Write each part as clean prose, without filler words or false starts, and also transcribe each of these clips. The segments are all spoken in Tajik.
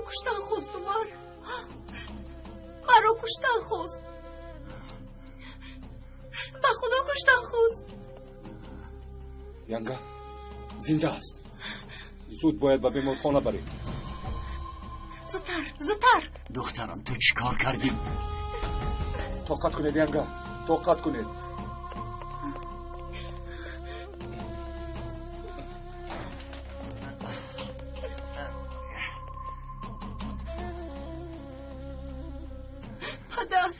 Куштан хост, Умар. Маро куштан хост. Ба Худо куштан хост. Янга зинда аст. Зуд бояд ба беморхона барем. Зудтар, зудтар. Духтарам, ту чӣ кор кардӣ? Тоқат кунед, Янга, тоқат кунед. Падар.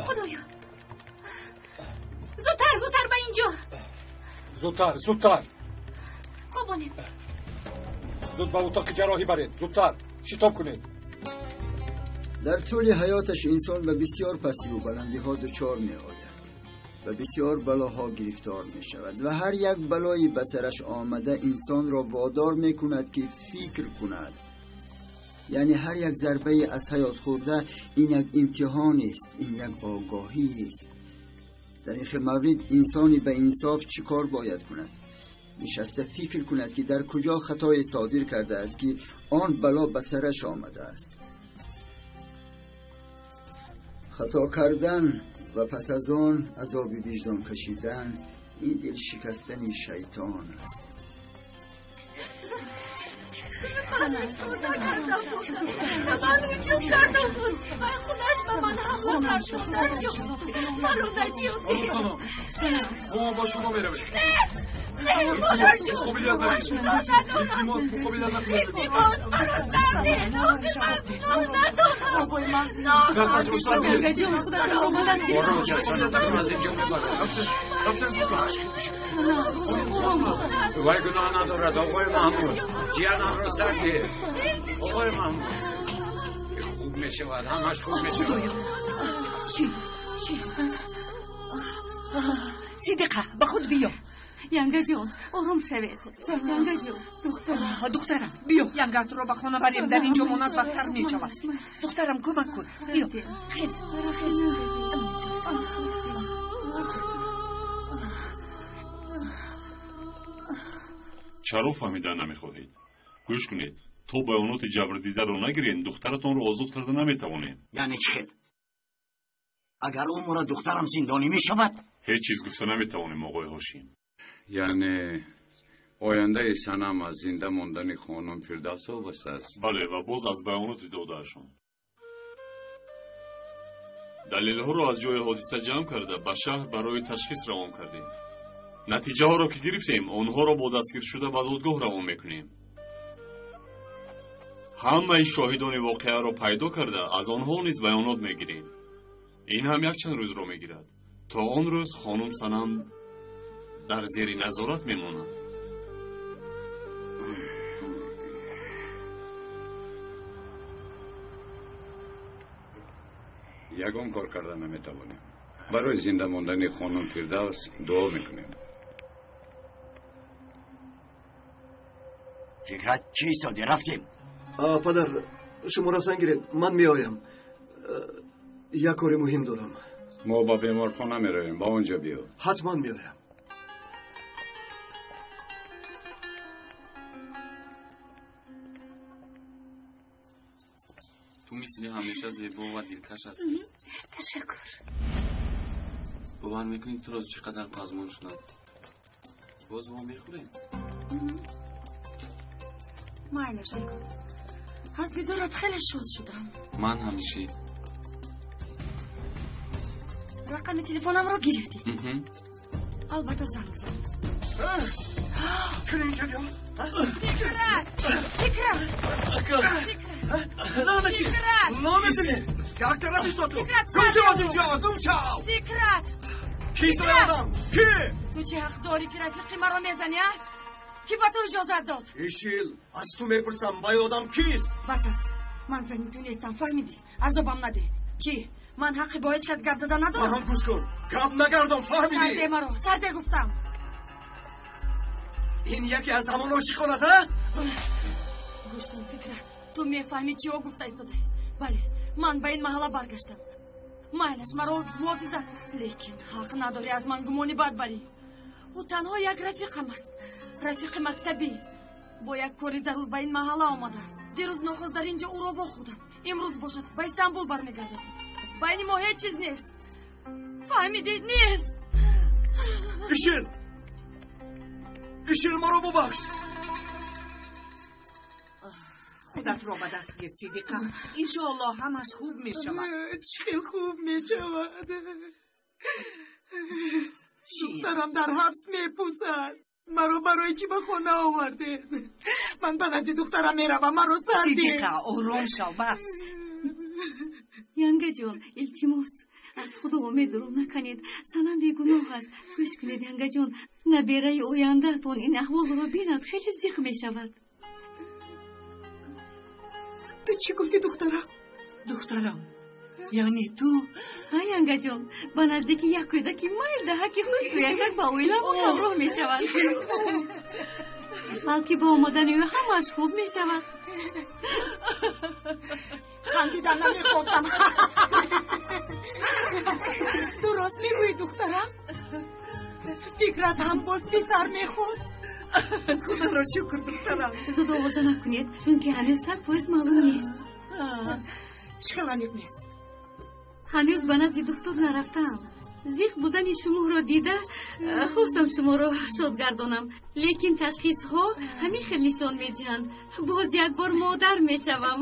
Худоё! Зудтар, зудтар ба инҷо. Зудтар, зудтар. Хобонед. Зуд ба утоқи ҷарроҳӣ баред. Зудтар, шитоб кунед. Дар тӯли ҳаёташ инсон ба бисёр пастиву баландиҳо дучор меояд, ба бисёр балоҳо гирифтор мешавад ва ҳар як балое ба сараш омада инсонро водор мекунад, ки фикр кунад. Яъне ҳар як зарбае аз ҳаёт хӯрда ин як имтиҳонест, ин як огоҳиест. Дар ин хел маврид инсони ба инсоф чӣ кор бояд кунад? Нишаста фикр кунад, ки дар куҷо хатое содир кардааст, ки он бало ба сараш омадааст. Хато кардан ва пас аз он азоби виҷдон кашидан ин дилшикастани шайтон аст. Ман ҳеҷ кор накардам. Ман ҳуҷум кардам. Вай худаш ба ман ҳамла кард. Модарҷон, маро наҷот деҳ. Мо бо шумо меравем. Не, модарҷон. Муқобилат Ман накунед. гуноҳ надорам. Илтимос, муқобилат накунед. Илтимос, маро сар деҳ. Охир ман гуноҳ надорам. Дасташро сар диҳед. Ором шав, Санам, аз инҷо мебарам. Рафтем зудтар. Вай гуноҳ надорад, оғои Маҳмуд. Ҷиянамро сар диҳед. Оғои Маҳмуд. Хуб мешавад, ҳамаш хуб мешавад. Чӣ? Чӣ? Сидиқа, ба худ биё. Янгаҷон, ором шавед. Янгаҷон, духтарам. Духтарам, биё, янгатро ба хона барем, дар инҷо монад бадтар мешавад. Духтарам, кӯмак кун. Биё, хез, хез. Чаро фаҳмидан намехоҳед? Гӯш кунед, то баёноти ҷабрдидаро нагирем, духтаратонро озод карда наметавонем. Яъне чӣ хел? Агар ӯ мурад, духтарам зиндонӣ мешавад? Ҳеҷ чиз гуфта наметавонем, оғои Ҳошим. Яъне ояндаи Санам аз зинда мондани хонум Фирдавс вобаста аст? Бале, ва боз аз баёноти додаашон. Далелҳоро аз ҷои ҳодиса ҷамъ карда ба шаҳр барои ташхис равон кардем. Натиҷаҳоро ки гирифтем, онҳоро бо дастгиршуда ба додгоҳ равон мекунем. Ҳамаи шоҳидони воқеаро пайдо карда аз онҳо низ баёнот мегирем. Ин ҳам якчанд рӯзро мегирад. То он рӯз хонум Санам дар зери назорат мемонад. Ягон кор карда наметавонем. Барои зинда мондани хонум Фирдавс дуо мекунем. Фикрат, чӣ истоди? Рафтем. Падар, шумо рафтан гиред, ман меоям. Як кори муҳим дорам. Мо ба беморхона меравем, ба он ҷо биё. Ҳатман меоям. Ту мисли ҳамеша зебо ва дилкаш ҳастӣ. Ташаккур. Бовар мекунӣ, туро чӣ қадар пазмон шудам. Боз мо мехӯрем? Майлаш, Айкот. Аз дидорат хеле шод шудам. Ман ҳамешӣ. Рақами телефонамро гирифтӣ? Албатта, занг зан. Кун инҷо биё. Фикрат! Фикрат! Фикрат! Наметунӣ! Як тараф исто ту! Фикрат, Гум шав аз инҷо! Гум шав! Фикрат! Кист он одам? Ки? Ту чӣ ҳақ дорӣ, ки рафиқи маро мезанӣ, а? Кӣ ба ту иҷозат дод? Ишил, аз ту мепурсам, вай одам кист? Бас аст. Ман зани ту нестам, фаҳмидӣ? Азобам надеҳ. Чӣ? Ман ҳаққи бо ҳеҷ кас гап задан надорам? Барҳам, гӯш кун! Гап нагардон, фаҳмидӣ? Сарде маро, сарде гуфтам. Ин яке аз ҳамон ошиқонат, а? Гӯш кун, Фикрат. Ту мефаҳмӣ, чиҳо гуфта истодаӣ? Бале, ман ба ин маҳалла баргаштам. Майлаш маро муҳофизат кард, лекин ҳақ надорӣ аз ман гумони бад барӣ. Ӯ танҳо як рафиқам аст, рафиқи мактабӣ. Бо як кори зарур ба ин маҳалла омадааст. Дирӯз нохост дар ин ҷо ӯро вохӯрдам. Имрӯз бошад ба Истанбул бармегардад. Байни мо ҳеҷ чиз нест. Фаҳмидӣ? Нест. Ишил! Ишил, маро бубахш! Худатро ба даст гир, Сидиқа. Иншоаллоҳ ҳамаш хуб мешавад. Чӣ хел хуб мешавад? Духтарам дар ҳабс мепӯсад. Маро барои чӣ ба хона овардед? Ман ба назди духтарам меравам, маро сар деҳ. Сидиқа, ором шав, бас. Янгаҷон, илтимос, аз худо умед рӯ накунед. Санам бегуноҳ аст. Гӯш кунед, Янгаҷон, набераи ояндаатон ин аҳволро бинад, хеле зиқ мешавад. Ту чӣ гуфтӣ, духтарам? Духтарам, яъне ту? Ҳа, Янгаҷон, ба наздики як кӯдаки майл даҳаки хушрӯякак ба оиламон ҳамроҳ мешавад. Балки бо омадани ӯ ҳамааш хуб мешавад. Хандидан намехостам. Ту рост мегӯӣ, духтарам? Фикрат ҳам боз писар мехост. Худоро шукр, духтарам. Зуд овоза накунед, чунки ҳанӯз 100% маълум нест. Чӣ хел аниқ нест? Ҳанӯз ба назди духтур нарафтаам. Зиқ будани шуморо дида хостам шуморо шод гардонам, лекин ташхисҳо ҳамин хел нишон медиҳанд. Боз як бор модар мешавам.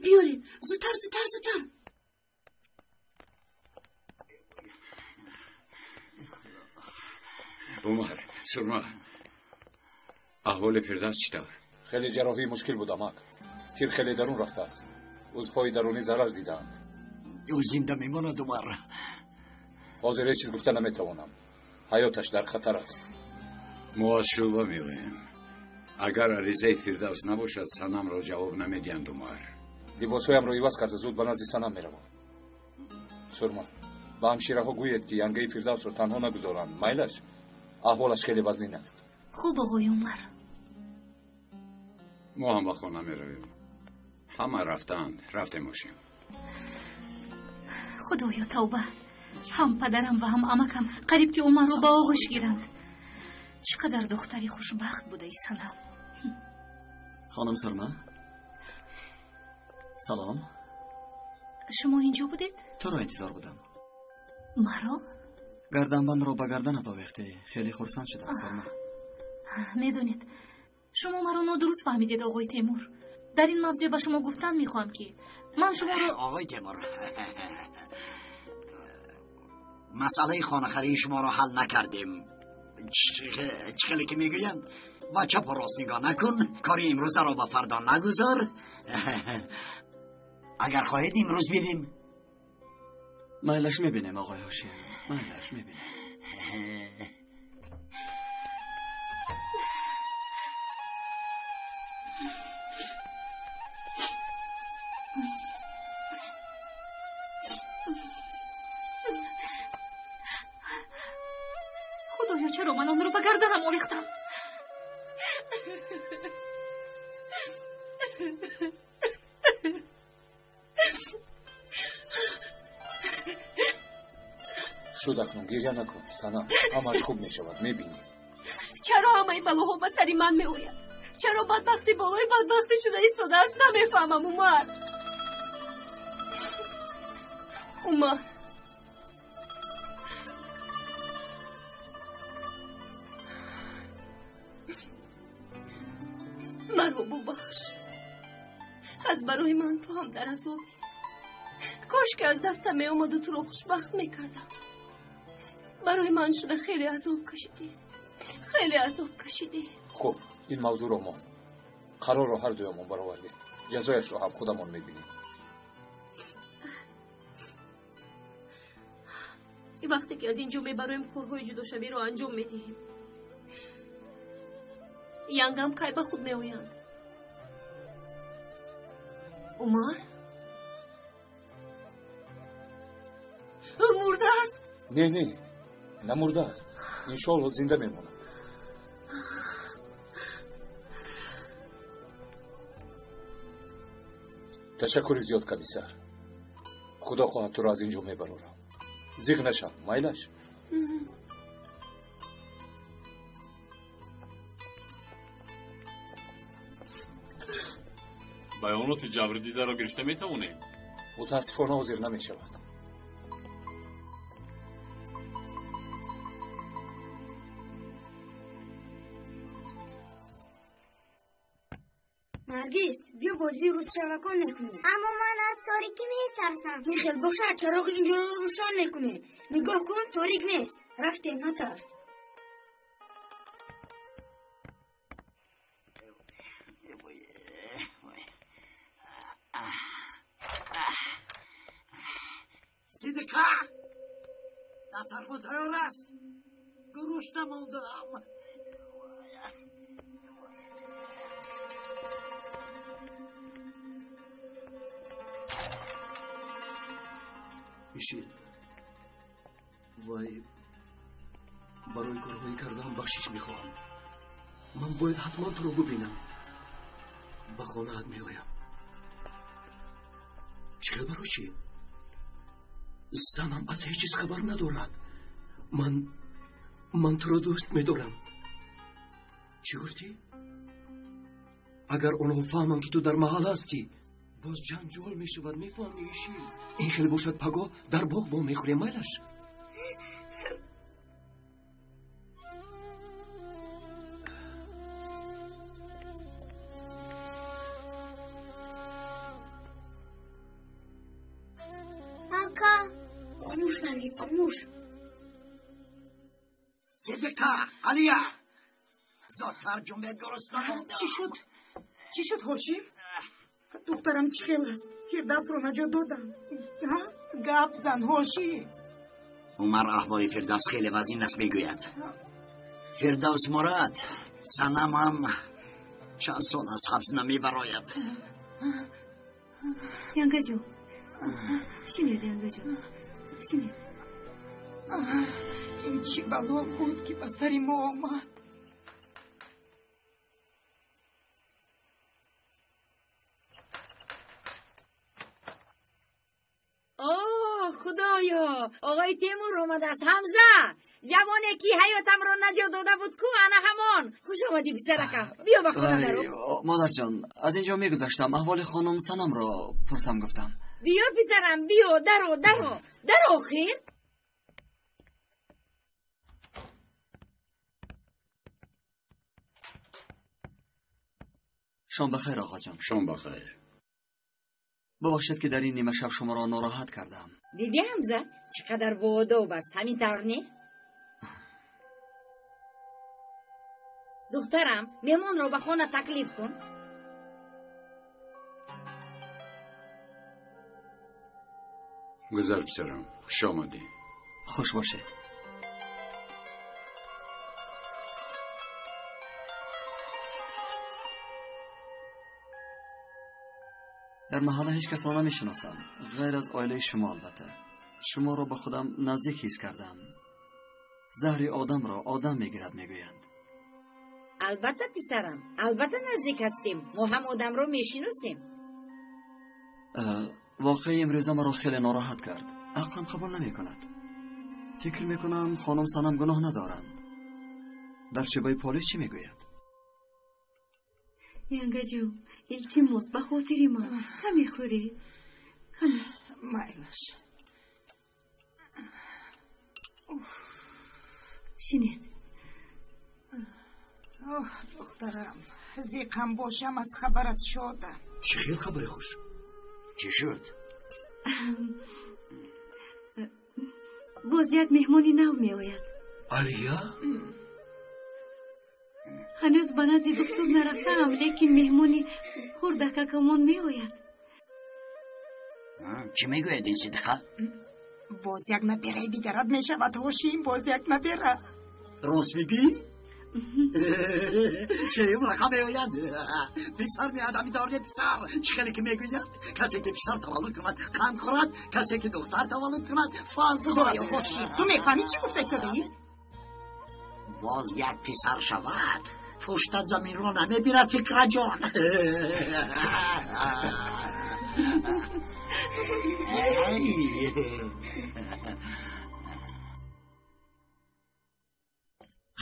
Биёред, зудтар, зудтар, зудтар. Умар, Сурма, аҳволи Фирдавс чӣ тавр? Хеле ҷарроҳии мушкил буд, амак. Тир хеле дарун рафтааст. Узвҳои дарунӣ зарар дидаанд. Ӯ зинда мемонад, Умар? Ҳозир ҳеҷ чиз гуфта наметавонам. Ҳаёташ дар хатар аст. Мо аз шӯъба меоем. Агар аризаи Фирдавс набошад, Санамро ҷавоб намедиҳанд, Умар. Либосҳоямро иваз карда зуд ба назди Санам меравам. Сурма, ба ҳамшираҳо гӯед, ки янгаи Фирдавсро танҳо нагузоранд. Майлаш? Аҳволаш хеле вазнин аст. Хуб, оғои Умар. Мо ҳам ба хона меравем. Ҳама рафтаанд, рафтем бошем. Худоё, тавба. Ҳам падарам ва ҳам амакам қариб ки Умарро ба оғӯш гиранд. Чӣ қадар духтари хушбахт будаи Санам. Хонум Сурма, салом. Шумо инҷо будед? Туро интизор будам. Маро? Гарданбандро ба гарданат овехтӣ. Хеле хурсанд шудам, Сурма. Медонед, шумо маро нодуруст фаҳмидед, оғои Темур. Дар ин мавзӯъ ба шумо гуфтан мехоҳам, ки ман шуморо оғои Темур, масъалаи хонахарии шуморо ҳал накардем. Чӣ хеле ки мегӯянд, ба чапу рост нигоҳ накун, кори имрӯзаро ба фардо нагузор. Агар хоҳед имрӯз бинем. Майлаш мебинем, оғои Ҳошим. Майлаш мебинем. Худоё, чаро ман онро ба гарданам овехтам? Шуд, акнун гиря накун, Санам. Ҳамааш хуб мешавад, мебинӣ. Чаро ҳамаи балоҳо ба сари ман меояд? Чаро бадбахтӣ болои бадбахтӣ шуда истодааст? Намефаҳмам, Умар. Умар, маро бубахш. Аз барои ман ту ҳам дар азобӣ. Кош ки аз дастам меомаду туро хушбахт мекардам. Барои ман шуда хеле азоб кашидӣ, хеле азоб кашидӣ. Хуб, ин мавзӯъро мо қарорро ҳар дуямон баровардем. Ҷазояшро ҳам худамон мебинем. Вақте ки аз ин ҷо мебароем, корҳои ҷудошавиро анҷом медиҳем. Янгам кай ба худ меоянд? Умар? Ӯ мурдааст? Не, не, намурдааст. Иншоалло зинда мемонад. Ташаккури зиёд, комиссар. Худо хоҳад туро аз ин ҷо мебарорам. Зиқ нашав, майлаш? Баёноти ҷабрдидаро гирифта метавонем? Мутаассифона, ҳозир намешавад. Наргиз, биё бозии рӯзшавакон мекунем. Аммо ман аз торикӣ метарсам. Ин хел бошад, чароғи инҷоро рӯшан мекунем. Нигоҳ кун, торик нест. Рафтем, натарс. Сидиқа, дастархон тайёр аст. Гурусна мондам. Ишил, вай, барои корҳои кардаам бахшиш мехоҳам. Ман бояд ҳатман туро бубинам. Ба хонаат меоям. Чӣ хел, барои чӣ? Занам аз ҳеҷ чиз хабар надорад. Ман туро дӯст медорам. Чӣ гуфтӣ? Агар онҳо фаҳманд, ки ту дар маҳал ҳастӣ, боз ҷанҷол мешавад, мефаҳмӣ, Ишил? Ин хел бошад, пагоҳ дар боғ вомехӯрем, майлаш? Ака. Хомӯш, Наргиз, хомӯш. Сидиқа, Алия, зудтар ҷунбед, гурусна мондам. Чӣ шуд? Чӣ шуд, Ҳошим? Духтарам чӣ хел аст? Фирдавсро наҷот додам. Гап зан, Ҳошим. Умар, аҳволи Фирдавс хеле вазнин аст, мегӯяд. Фирдавс мурад, Санамам чанд сол аз ҳабс намебарояд. Янгаҷон, шинед, янгаҷон, шинед. Ин чӣ бало буд, ки ба сари мо омад? О, Худоё, оғои Темур омадааст. Ҳамза, ҷавоне, ки ҳаётамро наҷот дода буд ку, ана ҳамон. Хуш омадӣ, писаракам, биё ба хона даро. Модарҷон, аз ин ҷо мегузаштам, аҳволи хонум Санамро пурсам гуфтам. Биё, писарам, биё, даро, даро, даро, охир. Шом бахайр, оғоҷон. Шом бахайр. Бубахшед, ки дар ин нимашаб шуморо нороҳат кардам. Дидӣ, Ҳамза, чӣ қадар боодоб аст, ҳамин тавр не? Духтарам, меҳмонро ба хона таклиф кун. Гузар, писарам, хуш омадӣ. Хуш бошед. Дар маҳалла ҳеҷ касро намешиносам, ғайр аз оилаи шумо албатта. Шуморо ба худам наздик ҳис кардам. Заҳри одамро одам мегирад, мегӯянд. Албатта, писарам, албатта наздик ҳастем. Мо ҳам одамро мешиносем. Воқеаи имрӯза маро хеле нороҳат кард. Ақлам қабул намекунад. Фикр мекунам, хонум Санам гуноҳ надоранд. Дар шӯъбаи полис чӣ мегӯяд? Янгаҷон, илтимос, ба хотири ман каме хӯред, каме. Майлаш. Шинед. Оҳ, духтарам, зиқам бошам, аз хабарат шодам. Чӣ хел хабари хуш? Чӣ шуд? Боз як меҳмони нав меояд. Алия? Ҳанӯз ба назди духтур нарафтаам, лекин меҳмони хурдакакамон меояд. Чӣ мегӯяд ин Сидиқа? Боз як набераи дигарат мешавад, Ҳошим, боз як набера. Рост мегӯӣ? Сеюм рақам меояд. Писар меояд, ҳамин дория писар. Чӣ хеле ки мегӯянд, касе ки писар таваллуд кунад қанд хӯрад, касе ки духтар таваллуд кунад фаз хӯрад. Худоё Хуршид, ту мефаҳмӣ чӣ гуфта истодаӣ? Боз як писар шавад, пуштат заминро намебирад, Фикраҷон.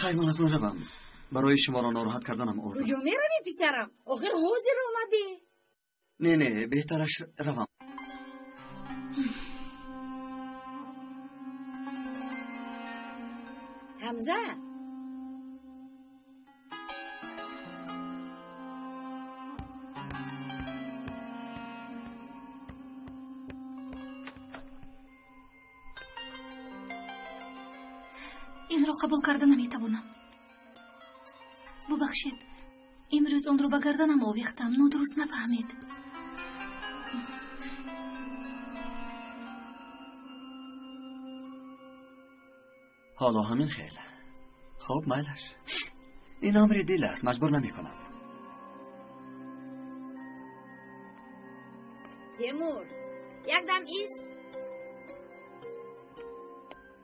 Хайр, ман акнун равам. Барои шуморо нороҳат карданам узр. Куҷо меравӣ, писарам? Охир ҳозир омадӣ. Не, не, беҳтараш равам. Ҳамза, Инро қабул карда наметавонам. Бубахшед, имрӯз онро ба гарданам овехтам, нодуруст нафаҳмед. Ҳоло ҳамин хел. Хуб, майлаш. Ин амри дил аст, маҷбур намекунам. Темур, якдам ист.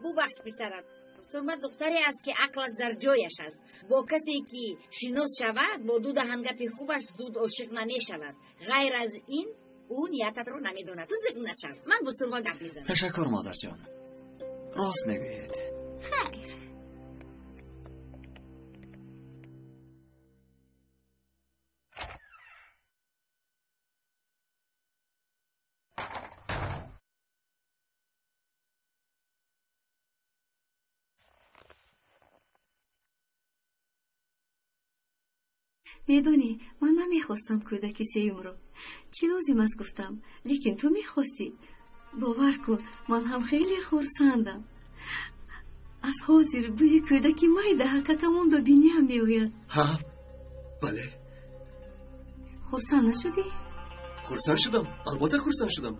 Бубахш, писарам. Сурма духтаре аст, ки ақлаш дар ҷояш аст. Бо касе ки шинос шавад, бо ду даҳан гапи хубаш зуд ошиқ намешавад. Ғайр аз ин, ӯ ниятатро намедонад. Ту зиқ нашав. Ман бо Сурма гап мезанам. Ташаккур, модарҷон. Рост мегӯед. Хайр. Медонӣ, ман намехостам кӯдаки сеюмро. Чӣ лозим аст гуфтам, лекин ту мехостӣ. Бовар кун, ман ҳам хеле хурсандам. Аз ҳозир бӯи кӯдаки майда ҳакакамон ба биниам меояд. Ҳа, бале. Хурсанд нашудӣ? Хурсанд шудам, албатта хурсанд шудам.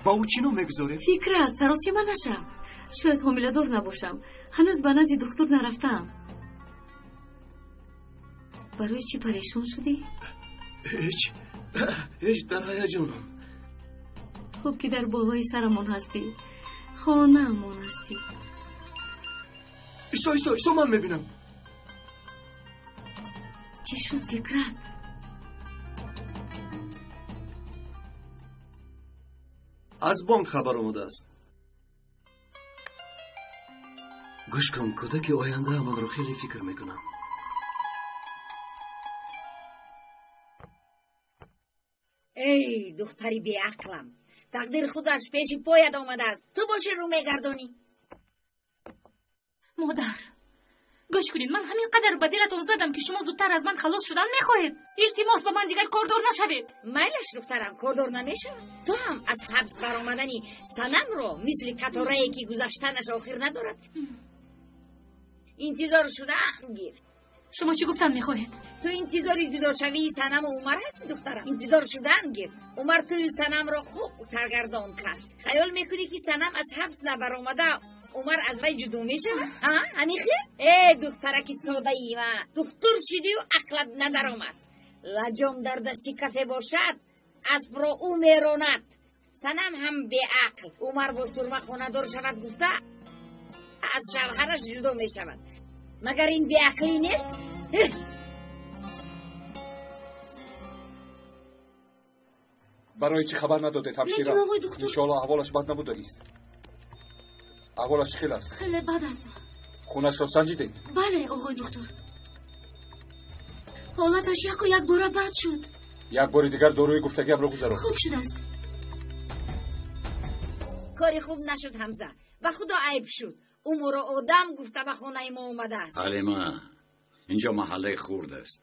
Ба ӯ чӣ ном мегузорем? Фикрат, саросима нашав. Шояд ҳомиладор набошам. Ҳанӯз ба назди духтур нарафтаам. Барои чӣ парешон шудӣ? Ҳеҷ, ҳеҷ, дар ҳаяҷонам. Хуб ки дар болои сарамон ҳастӣ, хонаамон ҳастӣ. Исто, исто, исто, ман мебинам. Чӣ шуд, Фикрат? Аз бонк хабар омадааст. Гӯш кун, кӯдаки ояндаамонро хеле фикр мекунам. Эй, духтари беақлам, тақдир худаш пеши поят омадааст, ту боши рӯ мегардонӣ. Модар, гӯш кунед, ман ҳамин қадар ба дилатон задам, ки шумо зудтар аз ман халос шудан мехоҳед. Илтимос, ба ман дигар кордор нашавед. Майлаш, духтарам, кордор намешавад. Ту ҳам аз ҳабс баромадани Санамро мисли қаторае ки гузаштанаш охир надорад интизор шудаам гир. Шумо чӣ гуфтан мехоҳед? Ту интизори ҷудошавии Санаму Умар ҳастӣ, духтарам. Интизор шудаам гир. Умар тую Санамро хуб саргардон кард. Хаёл мекунӣ, ки Санам аз ҳабс набаромада, Умар аз вай ҷудо мешавад? А, ҳамин хел? Э, духтараки содаи ман, духтур шудию ақлат надаромад. Лаҷом дар дасти касе бошад, аспро ӯ меронад. Санам ҳам беақл. Умар бо Сурма хонадор шавад гуфта, аз шавҳараш ҷудо мешавад. Магар ин беақлӣ нест? Барои чӣ хабар надодед, ҳамшира? Лекин оғои духтур, Иншоалло аҳволаш бад набудааст. Аҳволаш чӣ хел аст? Хеле бад аст. Хунашро санҷидед? Бале, оғои духтур. Ҳолаташ яку якбора бад шуд. Як бори дигар доруи гуфтагиамро гузарон. Хуб шудааст. Кори хуб нашуд, Ҳамза. Ба худо айб шуд. Ӯ моро одам гуфта ба хонаи мо омадааст. Ҳалима, инҷо маҳаллаи хурд аст.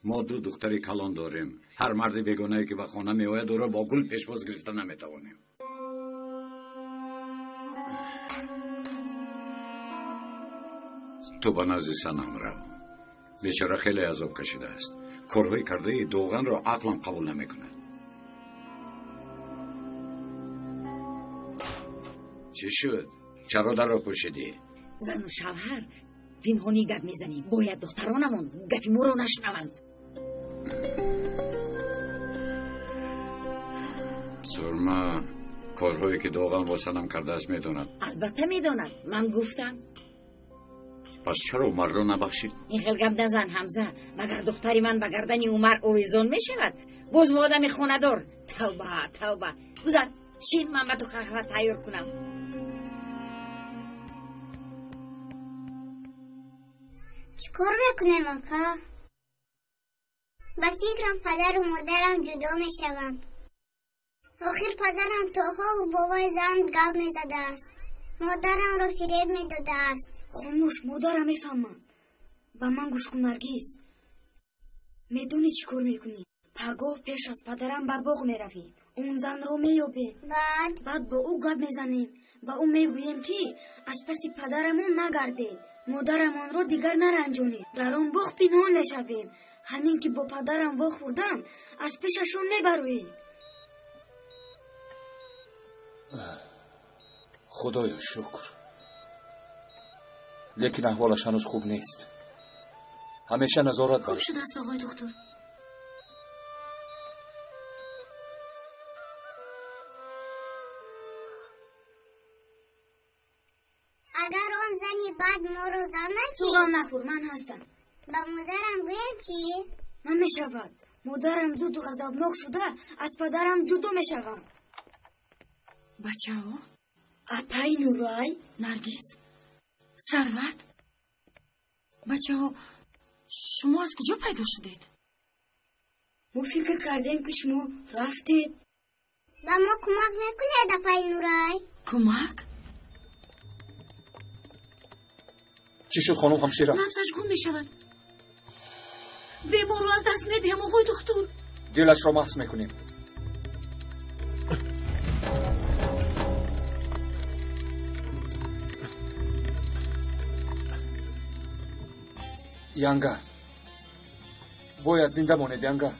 Мо ду духтари калон дорем. Ҳар марди бегонае ки ба хона меояд, ӯро бо гул пешвоз гирифта наметавонем. Ту ба назди Санам рав. Бечора хеле азоб кашидааст. Корҳои кардаи Доғанро ақлам қабул намекунад. Чӣ шуд? Чаро дарро пӯшидӣ? Зану шавҳар Пинҳонӣ гап мезанем. Бояд духтаронамон гапи моро нашунаванд. Сурма корҳое ки Доған бо Санам кардааст медонад. Албатта медонад. Ман гуфтам. Пас чаро Умарро набахшид? Ин хел гап назан, Ҳамза. Магар духтари ман ба гардани Умар овезон мешавад? Боз одами хонадор. Тавба, тавба. Гузар, шин, ман ба ту қаҳва тайёр кунам. Чӣ кор мекунем, ака? Ба фикрам падару модарам ҷудо мешаванд. Охир падарам то ҳол бо вай зан гап мезадааст. Модарамро фиреб медодааст. Хомӯш, модарам мефаҳмад. Ба ман гӯш кун, Наргиз. Медонӣ чӣ кор мекунӣ? Пагоҳ пеш аз падарам ба боғ меравем. Он занро меёбем. Баъд? Баъд бо ӯ гап мезанем. Ба ӯ мегӯем, ки аз паси падарамон нагардед. Модарамонро дигар наранҷонед. Дар он боғ пинҳон мешавем. Ҳамин ки бо падарам вохӯрдам, аз пешашон мебароем. Худоё шукр. Лекин аҳволаш ҳанӯз хуб нест. Ҳамеша назорат хуб шудааст, оғои духтур. Агар он зани бад моро занад чӣ? Ту ғам нахӯр, ман ҳастам. Ба модарам гӯям чӣ? Намешавад. Модарам зуд ғазабнок шуда аз падарам ҷудо мешавад. Бачаҳо? Апаи Нурай? Наргиз? Сарват? Бачаҳо, шумо аз куҷо пайдо шудед? Мо фикр кардем, ки шумо рафтед. Ба мо кӯмак мекунед, апаи Нурай? Кӯмак? Чӣ шуд, хонум ҳамшира? Набзаш гум мешавад. Беморро аз даст медиҳам, оғои духтур. Дилашро маҳз мекунем. Янга, бояд зинда монед, Янга.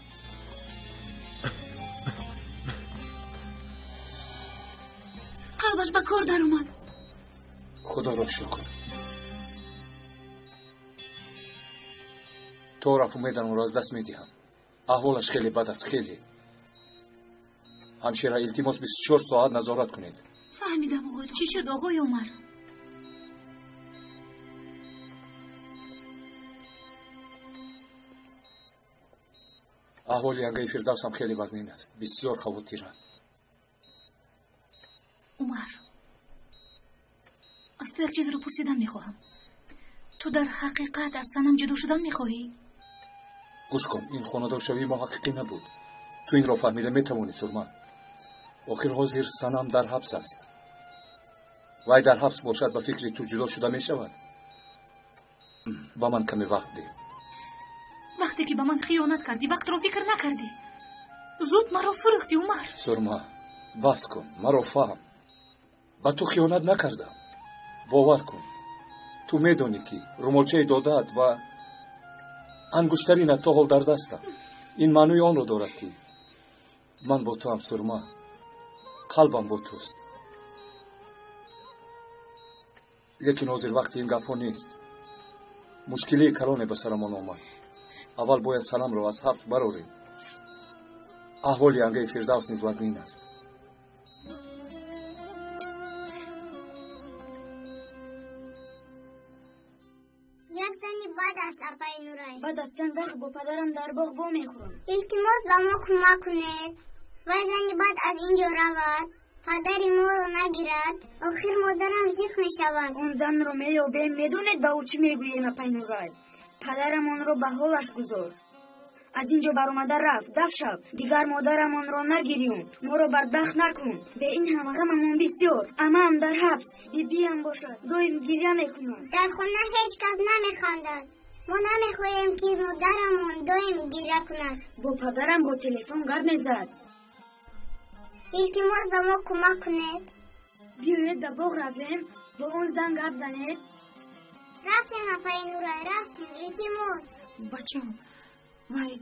Қалбаш ба кор даромад. Худоро шукр. То рафт умедам ӯро аз даст медиҳам. Аҳволаш хеле бад аст, хеле. Ҳамшира, илтимос 24 соат назорат кунед. Фаҳмидам, оғои. Чӣ шуд, оғои Умар? Аҳволи Янгаи Фирдавсам хеле вазнин аст. Бисёр хавотирам. Умар, аз ту як чизро пурсидан мехоҳам. Ту дар ҳақиқат аз Санам ҷудо шудан мехоҳӣ? Гӯш кун, ин хонадоршавии мо ҳақиқӣ набуд. Ту инро фаҳмида метавонӣ, Сурма. Охир ҳозир Санам дар ҳабс аст. Вай дар ҳабс бошад, ба фикри ту ҷудо шуда мешавад? Ба ман каме вақт деҳ. Вақте ки ба ман хиёнат кардӣ, вақтро фикр накардӣ. Зуд маро фурӯхтӣ, Умар. Сурма, бас кун, маро фаҳм. Ба ту хиёнат накардам. Бовар кун. Ту медонӣ, ки румолчаи додаат ва ангуштаринат то ҳол дар дастам. Ин маънӯи онро дорад, ки ман бо туам, Сурма. Қалбам бо туст. Лекин ҳозир вақти ин гапҳо нест. Мушкилии калоне ба сарамон омад. Аввал бояд Санамро аз ҳабс барорем. Аҳволи Янгаи Фирдавс низ вазнин аст. Як зани бад аст, апаи Нурай. Баъд аз чанд вақт бо падарам дар боғ вомехӯрам. Илтимос, ба мо кӯмак кунед. Вай зани бад аз ин ҷо равад. Падари моро нагирад. Охир модарам зиқ мешавад. Он занро меёбем. Медонед, ба ӯ чӣ мегӯем, апаи Нурай? Падарамонро ба ҳолаш гузор. Аз ин ҷо баромада рафт, даф шав. Дигар модарамонро нагирён. Моро бадбахт накун. Бе ин ҳама ғамамон бисёр. Амаам дар ҳабс, бибиам бошад, доим гиря мекунад. Дар хона ҳеҷ кас намехандад. Мо намехоҳем, ки модарамон доим гиря кунад. Бо падарам бо телефон гап мезад. Илтимос, ба мо кӯмак кунед. Биёед ба боғ равем, бо он зан гап занед. Рафтем, апаи Нурай, рафтем, илтимос. Бачаҳо, вай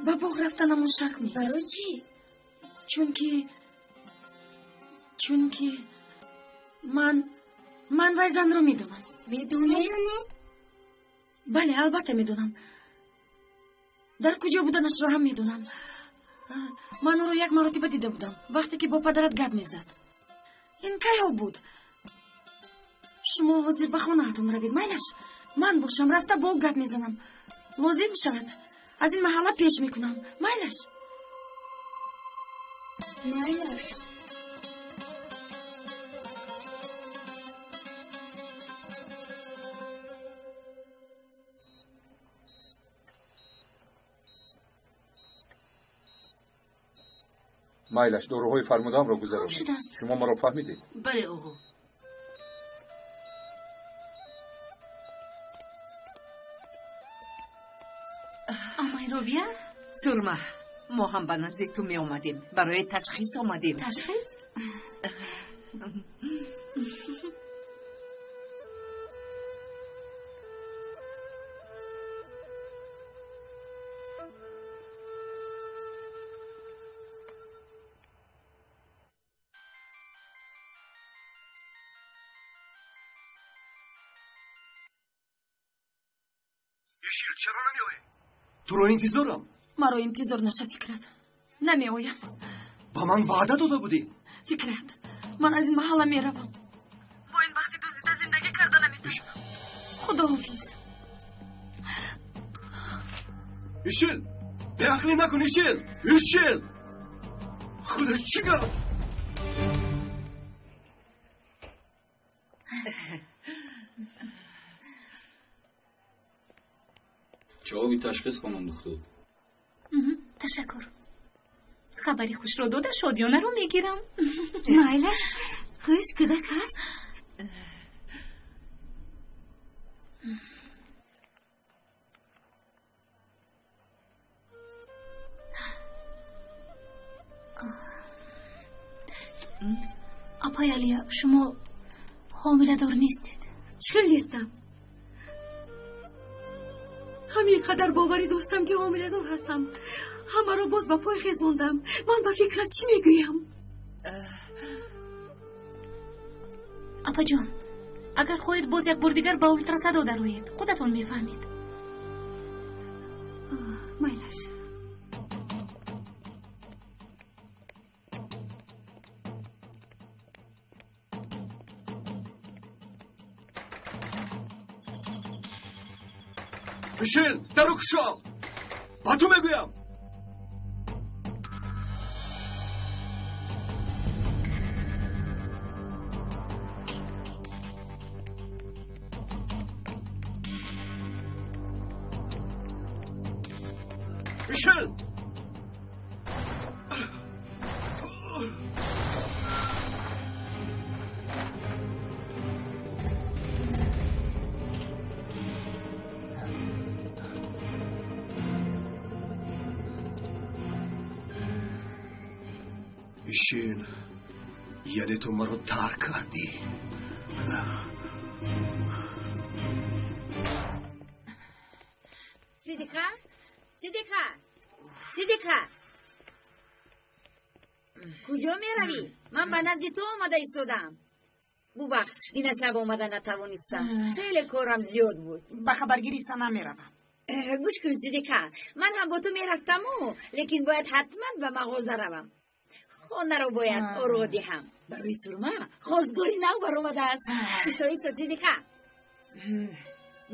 ба боғ рафтанамон шарт нест. Барои чӣ? Чунки ман вай занро медонам. Медонед? Бале, албатта медонам. Дар куҷо буданашро ҳам медонам. Ман ӯро як маротиба дида будам, вақте ки бо падарат гап мезад. Ин кайҳо буд? Шумо ҳозир ба хонаатон равед, майлаш? Ман бошам, рафта бо ӯ гап мезанам. Лозим шавад, аз ин маҳалла пеш мекунам. Майлаш? Майлаш. Майлаш, доруҳои фармудаамро гузаронед. Шудааст. Шумо маро фаҳмидед? Бале, оғо. Амай Робия? Сурма, мо ҳам ба назди ту меомадем. Барои ташхис омадем. Ташхис? Ишил, чаро намеоӣ? Туро интизорам. Маро интизор наша, Фикрат. Намеоям. Ба ман ваъда дода будӣ. Фикрат, ман аз ин маҳалла меравам. Бо ин бахти дуздида зиндагӣ карда наметавонам. Худоҳофиз. Ишил, беақлӣ накун, Ишил! Ишил! Худо чӣ гап? Ҷавоби ташхис, хонум духтур. Ташаккур. Хабари хушро дода шодиёнаро мегирам. Майлаш, хуш кӯдак ҳаст? Апай Алия, шумо ҳомиладор нестед. Чӣ хел нестам? Ҳамин қадар боварӣ доштам, ки ҳомиладор ҳастам. Ҳамаро боз ба пой хезондам. Ман ба фикрат чӣ мегӯям? Апаҷон, агар хоҳед, боз як бор дигар ба ултрасадо дароед, худатон мефаҳмед. Майлаш. Ишил, дару кушо! Ба ту мегӯям! Ишил! Ишил, яъне ту маро тарк кардӣ. Сидиқа? Сидиқа? Сидиқа? Куҷо меравӣ? Ман ба назди ту омада истодаам. Бубахш, дина шаб омада натавонистам. Хеле корам зиёд буд. Ба хабаргирӣ Санам меравам. Гӯш кун, Сидиқа, ман ҳам бо ту мерафтаму, лекин бояд ҳатман ба мағоза равам. Хонаро бояд оро диҳам. Барои Сурма хостгори нав баромадааст. Исто, исто, Сидиқа.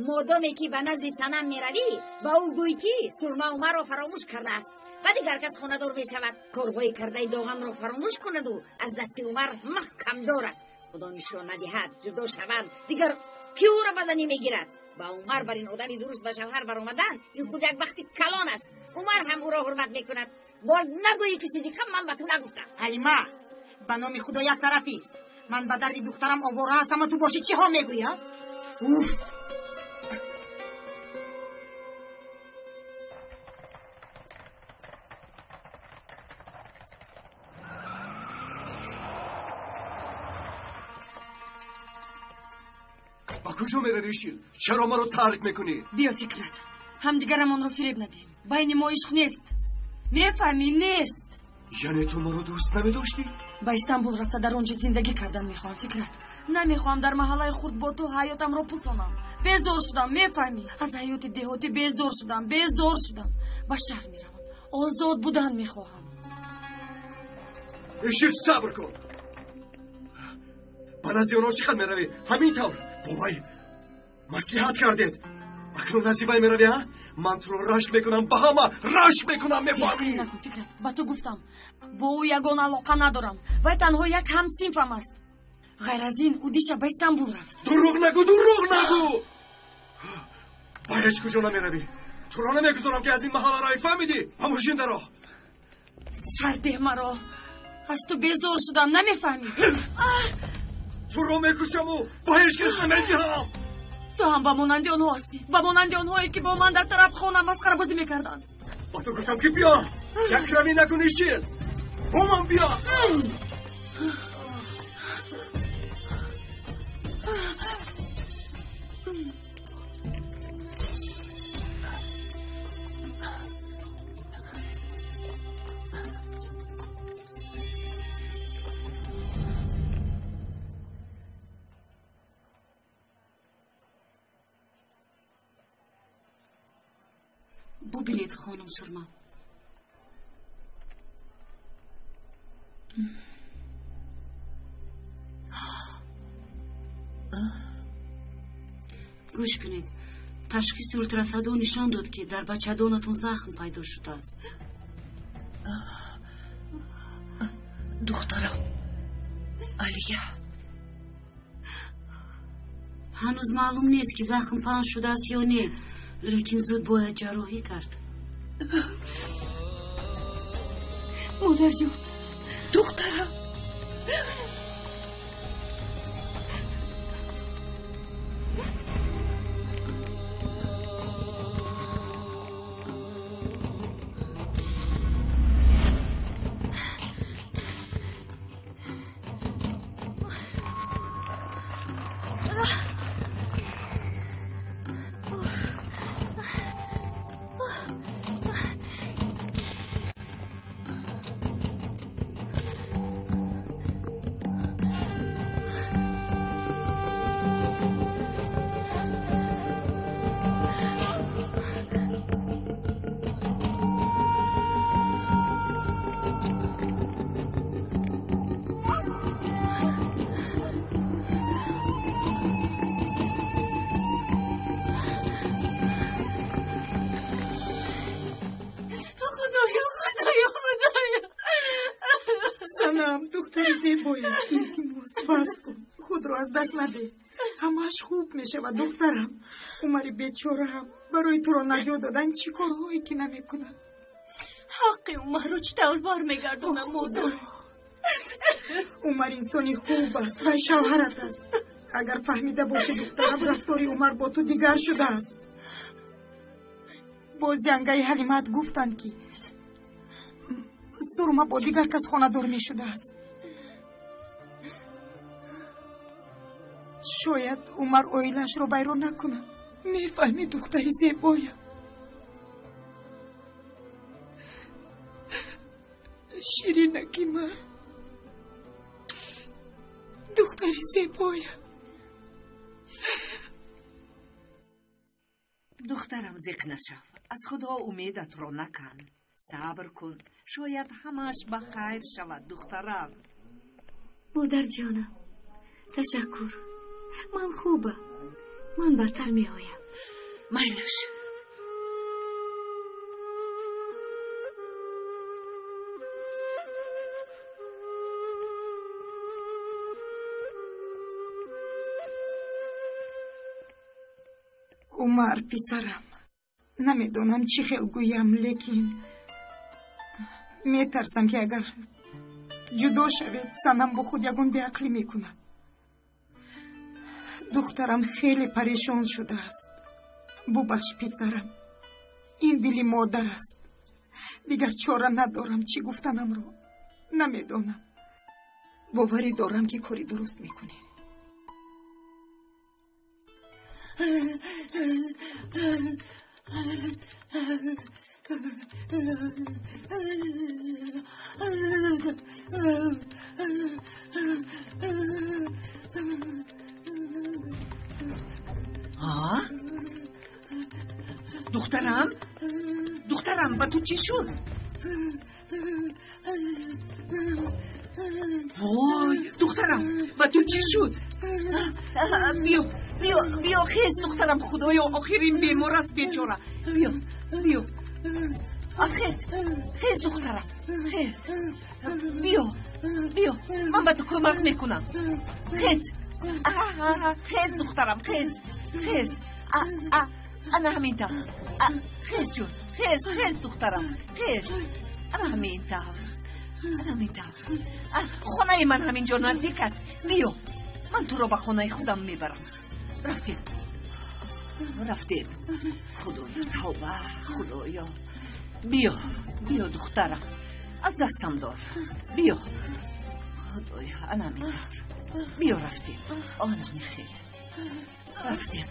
Модоме ки ба назди Санам меравӣ, ба ӯ гӯй, ки Сурма Умарро фаромӯш кардааст ва дигар кас хонадор мешавад. Корҳои кардаи доғамро фаромӯш кунаду аз дасти Умар маҳкам дорад. Худо нишон надиҳад, ҷудо шаванд, дигар ки ӯро ба занӣ мегирад? Ба Умар бар ин одами дуруст ба шавҳар баромадан ин худ як бахти калон аст. Умар ҳам ӯро ҳурмат мекунад. Боз нагӯӣ, ки Сидиқа ман ба ту нагуфтам. Ҳалима, ба номи Худо як тарафист. Ман ба дарди духтарам овора ҳастам, ва ту бошӣ чиҳо мегӯӣ, а? Уф! Ба куҷо меравӣ, Ишил? Чаро маро тарк мекунӣ? Биё, Фикрат, ҳамдигарамонро фиреб надиҳем. Байни мо ишқ нест. Мефаҳмӣ, нест. Яъне ту маро дӯст намедоштӣ? Ба Истанбул рафта дар он ҷо зиндагӣ кардан мехоҳам, Фикрат. Намехоҳам дар маҳаллаи хурд бо ту ҳаётамро пусонам. Безор шудам, мефаҳмӣ? Аз ҳаёти деҳотӣ безор шудам, безор шудам. Ба шаҳр меравам. Озод будан мехоҳам. Ишир, сабр кун. Ба назди онҳо чӣ қад меравӣ? Ҳамин тавр бо вай маслиҳат кардед. Акнун назди вай меравӣ, ҳа? Ман туро рашк мекунам, ба ҳама рашк мекунам, мефаҳмӣ? Накун, Фикрат. Ба ту гуфтам. Бо ӯ ягон алоқа надорам. Вай танҳо як ҳамсинфам аст. Ғайр аз ин, ӯ дишаб ба Истанбул рафт. Дурӯғ нагӯ, дурӯғ нагӯ! Ба ҳеҷ куҷо намеравӣ. Туро намегузорам, ки аз ин маҳалла равӣ, фаҳмидӣ? Ба мошин даро. Сардеҳ маро. Аз ту безор шудам, намефаҳмӣ? Туро мекушаму ба ҳеҷ кас намедиҳам. Ту ҳам ба монанди онҳо ҳастӣ. Ба монанди онҳое, ки бо ман дар тарабхона масхарабозӣ мекарданд. Ба ту гуфтам, ки биё. Якравӣ накун, Ишил. Бо ман биё. Бубинед, хонум Сурма. Гӯш кунед, ташхиси ултрасадо нишон дод, ки дар бачадонатон захм пайдо шудааст. Духтарам Алия. Ҳанӯз маълум нест, ки захм паҳн шудааст ё не, лекин зуд бояд ҷарроҳӣ кард. Модарҷон, духтарам. Санам, духтари зебоям, илтимос, бас кун, худро аз даст надеҳ. Ҳамааш хуб мешавад, духтарам. Умари бечораам барои туро наҷот додан чӣ корҳое ки намекунад. Ҳаққи Умарро чӣ тавр бармегардонам, модар? Умар инсони хуб аст, вай шавҳарат аст. Агар фаҳмида бошӣ, духтарам, рафтори Умар бо ту дигар шудааст. Боз янгаи Ҳалимат гуфтанд, ки Сурма бо дигар кас хонадор мешудааст. Шояд Умар оилаашро вайрон накунад. Мефаҳмӣ, духтари зебоям? Ширинаки ман, духтари зебоям. Духтарам, зиқ нашав. Аз Худо умедатро накан. Сабр кун. Шояд ҳамааш ба хайр шавад, духтарам. Модарҷонам, ташаккур. Ман хубам. Ман бадтар меоям. Майлаш. Умар, писарам, намедонам чӣ хел гӯям, лекин метарсам, ки агар ҷудо шавед, Санам бо худ ягон беақлӣ мекунад. Духтарам хеле парешон шудааст. Бубахш, писарам, ин дили модар аст. Дигар чора надорам, чӣ гуфтанамро намедонам. Боварӣ дорам, ки кори дуруст мекунӣ. чӣ шуд? Вой, духтарам, ба ту чӣ шуд? Биё, биё, биё, хез духтарам, худоё, охир ин бемор аст бечора. Биё, биё. Хез, хез духтарам, хез. Биё, биё, ман ба ту кӯмак мекунам. Хез, хез духтарам, хез, хез. Ана ҳамин тавр. Хез ҷон, хез, хез духтарам, хез. Ана ҳамин тавр. Ана ҳамин тавр. Хонаи ман ҳамин ҷо наздик аст. Биё, ман туро ба хонаи худам мебарам. Рафтем, рафтем. Худоё, тавба, худоё. Биё, биё духтарам, аз дастам дор. Биё, худоё, ана ҳамин тавр. Биё, рафтем. Ана ҳамин хел рафтем.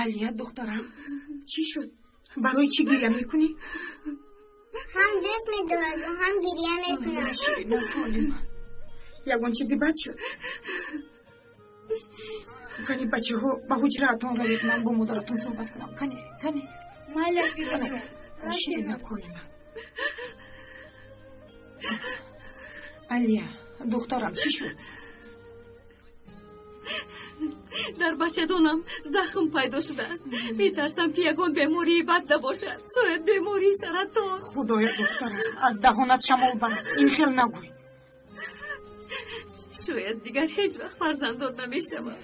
Алия, духтарам, чӣ шуд? Барои чӣ гиря мекунӣ? Ҳам дӯст медораду, ҳам гиря мекунад. Ширинакони ман, ягон чизи бад шуд? Кани, бачаҳо, ба ҳуҷраатон равед, ман бо модаратон суҳбат кунам. Кани, кани. Майлаш, бибиҷон. Ширинакони ман. Алия, духтарам, чӣ шуд? Дар бачадонам захм пайдо шудааст. Метарсам, ки ягон бемории бад набошад. Шояд бемории саратон. Худоя, духтарам, аз даҳонат шамол барад, ин хел нагӯй. Шояд дигар ҳеҷ вақт фарзанддор намешавам.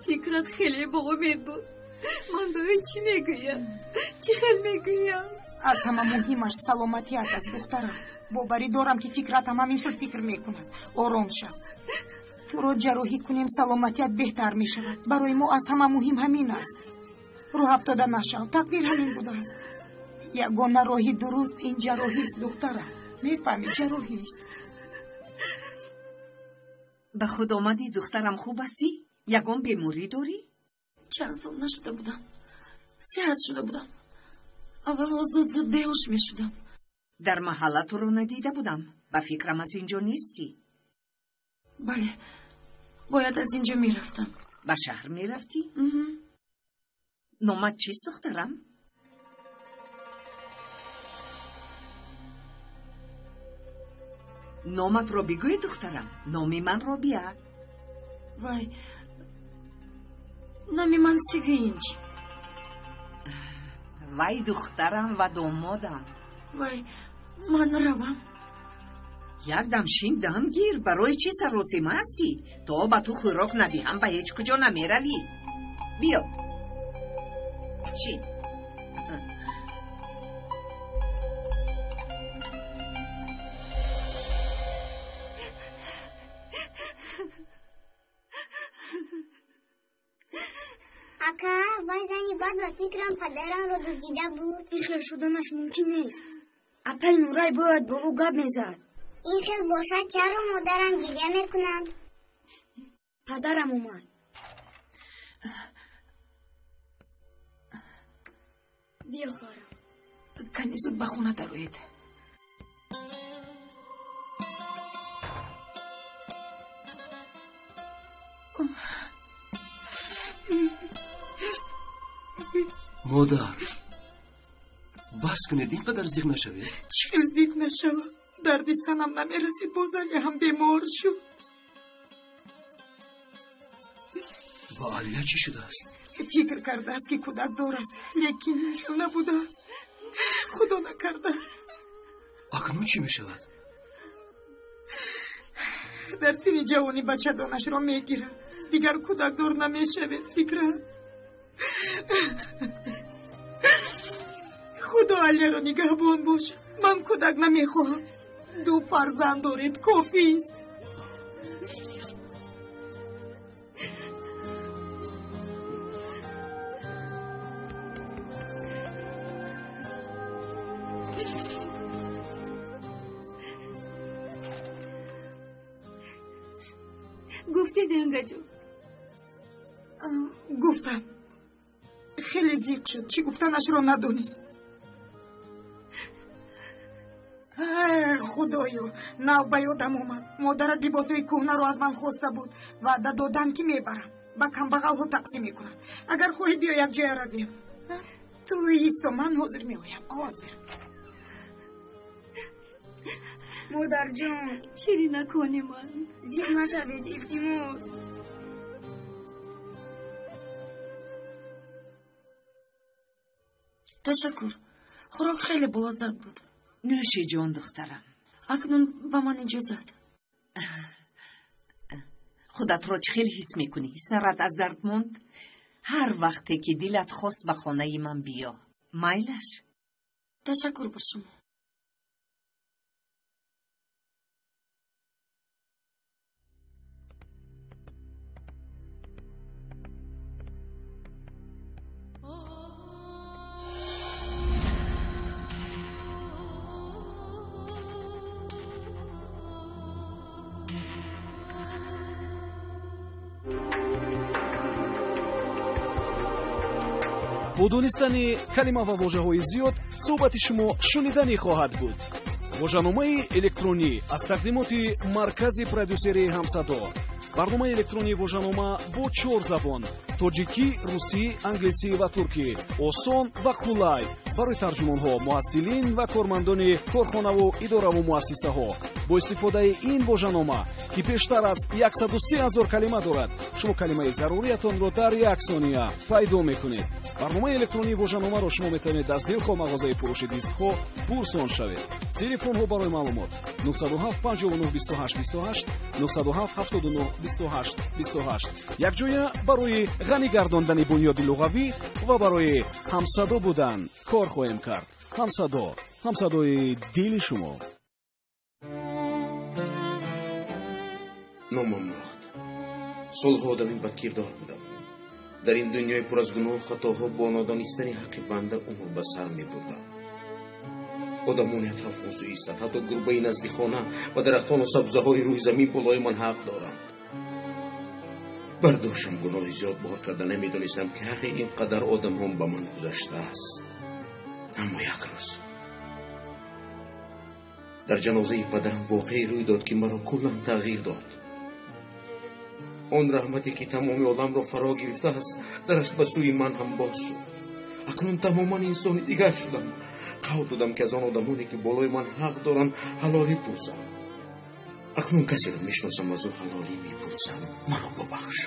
Фикрат хеле боумед буд. Ман ба ӯ чӣ мегӯям? Чӣ хел мегӯям? Аз ҳама муҳимаш саломатият аст, духтарам. Боварӣ дорам, ки фикратам ҳамин хел фикр мекунад. Ором шав. Туро ҷарроҳӣ кунем, саломатият беҳтар мешавад. Барои мо аз ҳама муҳим ҳамин аст. Рӯҳафтода нашав, тақдир ҳамин будааст. Ягона роҳи дуруст ин ҷарроҳист, духтарам. Мефаҳмӣ, ҷарроҳист. Ба худ омадӣ, духтарам, хуб ҳастӣ? Ягон беморӣ дорӣ? Чанд сол нашуда будам, сиҳат шуда будам. Аввалҳо зуд зуд беҳуш мешудам. Дар маҳалла туро надида будам. Ба фикрам, аз ин ҷо нестӣ. Бале, бояд аз ин ҷо мерафтам. Ба шаҳр мерафтӣ? Номат чист, духтарам? Номатро бигӯй, духтарам. Номи ман Робия. Вай, номи ман Севинҷ. Вай, духтарам ва домодам. Вай, ман равам. Якдам шин, дам гир. Барои чӣ саросима ҳастӣ? То ба ту хӯрок надиҳам, ба ҳеҷ куҷо намеравӣ. Биё, шин. Ака, вай зани бад ба фикрам падарамро дуздида буд. Ин хел шуданаш мумкин нест. Апаи Нурай бояд бо ӯ гап мезад. Ин хел бошад, чаро модарам гиря мекунад? Падарам омад. Биё, хоҳарам. Кани, зуд ба хона дароед. Модар, бас кунед, ин қадар зиқ нашавед. Чӣ хел зиқ нашавам? Дарди санам намерасид, боз Алия ҳам бемор шуд. Ба Алия чӣ шудааст? Фикр кардааст, ки кӯдакдор аст, лекин ин хел набудааст. Худо накарда. Акнун чӣ мешавад? Дар синни ҷавонӣ бачадонашро мегирад. Дигар кӯдакдор намешавед, фикрат. Худо Алияро нигаҳбон бошад. Ман кӯдак намехоҳам. Ду фарзанд доред, кофист. Гуфтед, янгаҷон? Гуфтам. Хеле зиқ шуд, чӣ гуфтанашро надонист. Худоё, нав ба ёдам омад. Модарат либосҳои кӯҳнаро аз ман хоста буд. Ваъда додам, ки мебарам. Ба камбағалҳо тақсим мекунад. Агар хоҳӣ, биё якҷоя равем. Ту исто, ман ҳозир меоям. Ҳозир. Модарҷон. Ширинакони ман. Зиқ нашавед, илтимос. Ташаккур. Хӯрок хеле болаззат буд. Нӯши ҷон, духтарам. Акнун ба ман иҷозат. Худатро чӣ хел ҳис мекунӣ? Сарат аз дард монд? Ҳар вақте ки дилат хост, ба хонаи ман биё. Майлаш? Ташаккур ба шумо. Бо донистани калима ва вожаҳои зиёд суҳбати шумо шуниданӣ хоҳад буд. Вожаномаи электронӣ аз тақдимоти маркази продюсерии Ҳамсадо. Барномаи электронии вожанома бо чор забон: тоҷикӣ, русӣ, англисӣ ва туркӣ. Осон ва қулай барои тарҷумонҳо, муҳассилин ва кормандони корхонаву идораву муассисаҳо. Бо истифодаи ин вожанома, ки бештар аз 103 ҳазор калима дорад, шумо калимаи заруриятонро дар як сония пайдо мекунед. Барномаи электронии вожаномаро шумо метавонед аз дилхоҳ мағозаи фурӯши дискҳо пурсон шавед. Телефонҳо барои маълумот: 907 59 28 28, 907 79 28 28. Якҷоя барои ғанӣ гардондани бунёди луғавӣ ва барои ҳамсадо будан кор хоҳем кард. Ҳамсадо, ҳамсадои дили шумо. Номам Мурод. Солҳо одами бадкирдор будам. Дар ин дунёи пур аз гуноҳу хатоҳо бо нодонистани ҳаққи банда умр ба сар мебурдам. Одамони атроф мусӯистанд, ҳатто гурбаи назди хона ва дарахтону сабзаҳои рӯи замин болои ман ҳақ доранд. Бар дӯшам гуноҳи зиёд бор карда, намедонистам, ки ҳаққи ин қадар одамҳом ба ман гузаштааст. Аммо як рӯз дар ҷанозаи падарам воқее рӯй дод, ки маро куллан тағйир дод. Он раҳмате, ки тамоми оламро фаро гирифтааст, дараш ба сӯи ман ҳам боз шуд. Акнун тамоман инсони дигар шудам. Қавл додам, ки аз он одамоне, ки болои ман ҳақ доранд, ҳалолӣ пурсам. Акнун касеро мешиносам, аз ӯ ҳалолӣ мепурсам. Маро бубахш.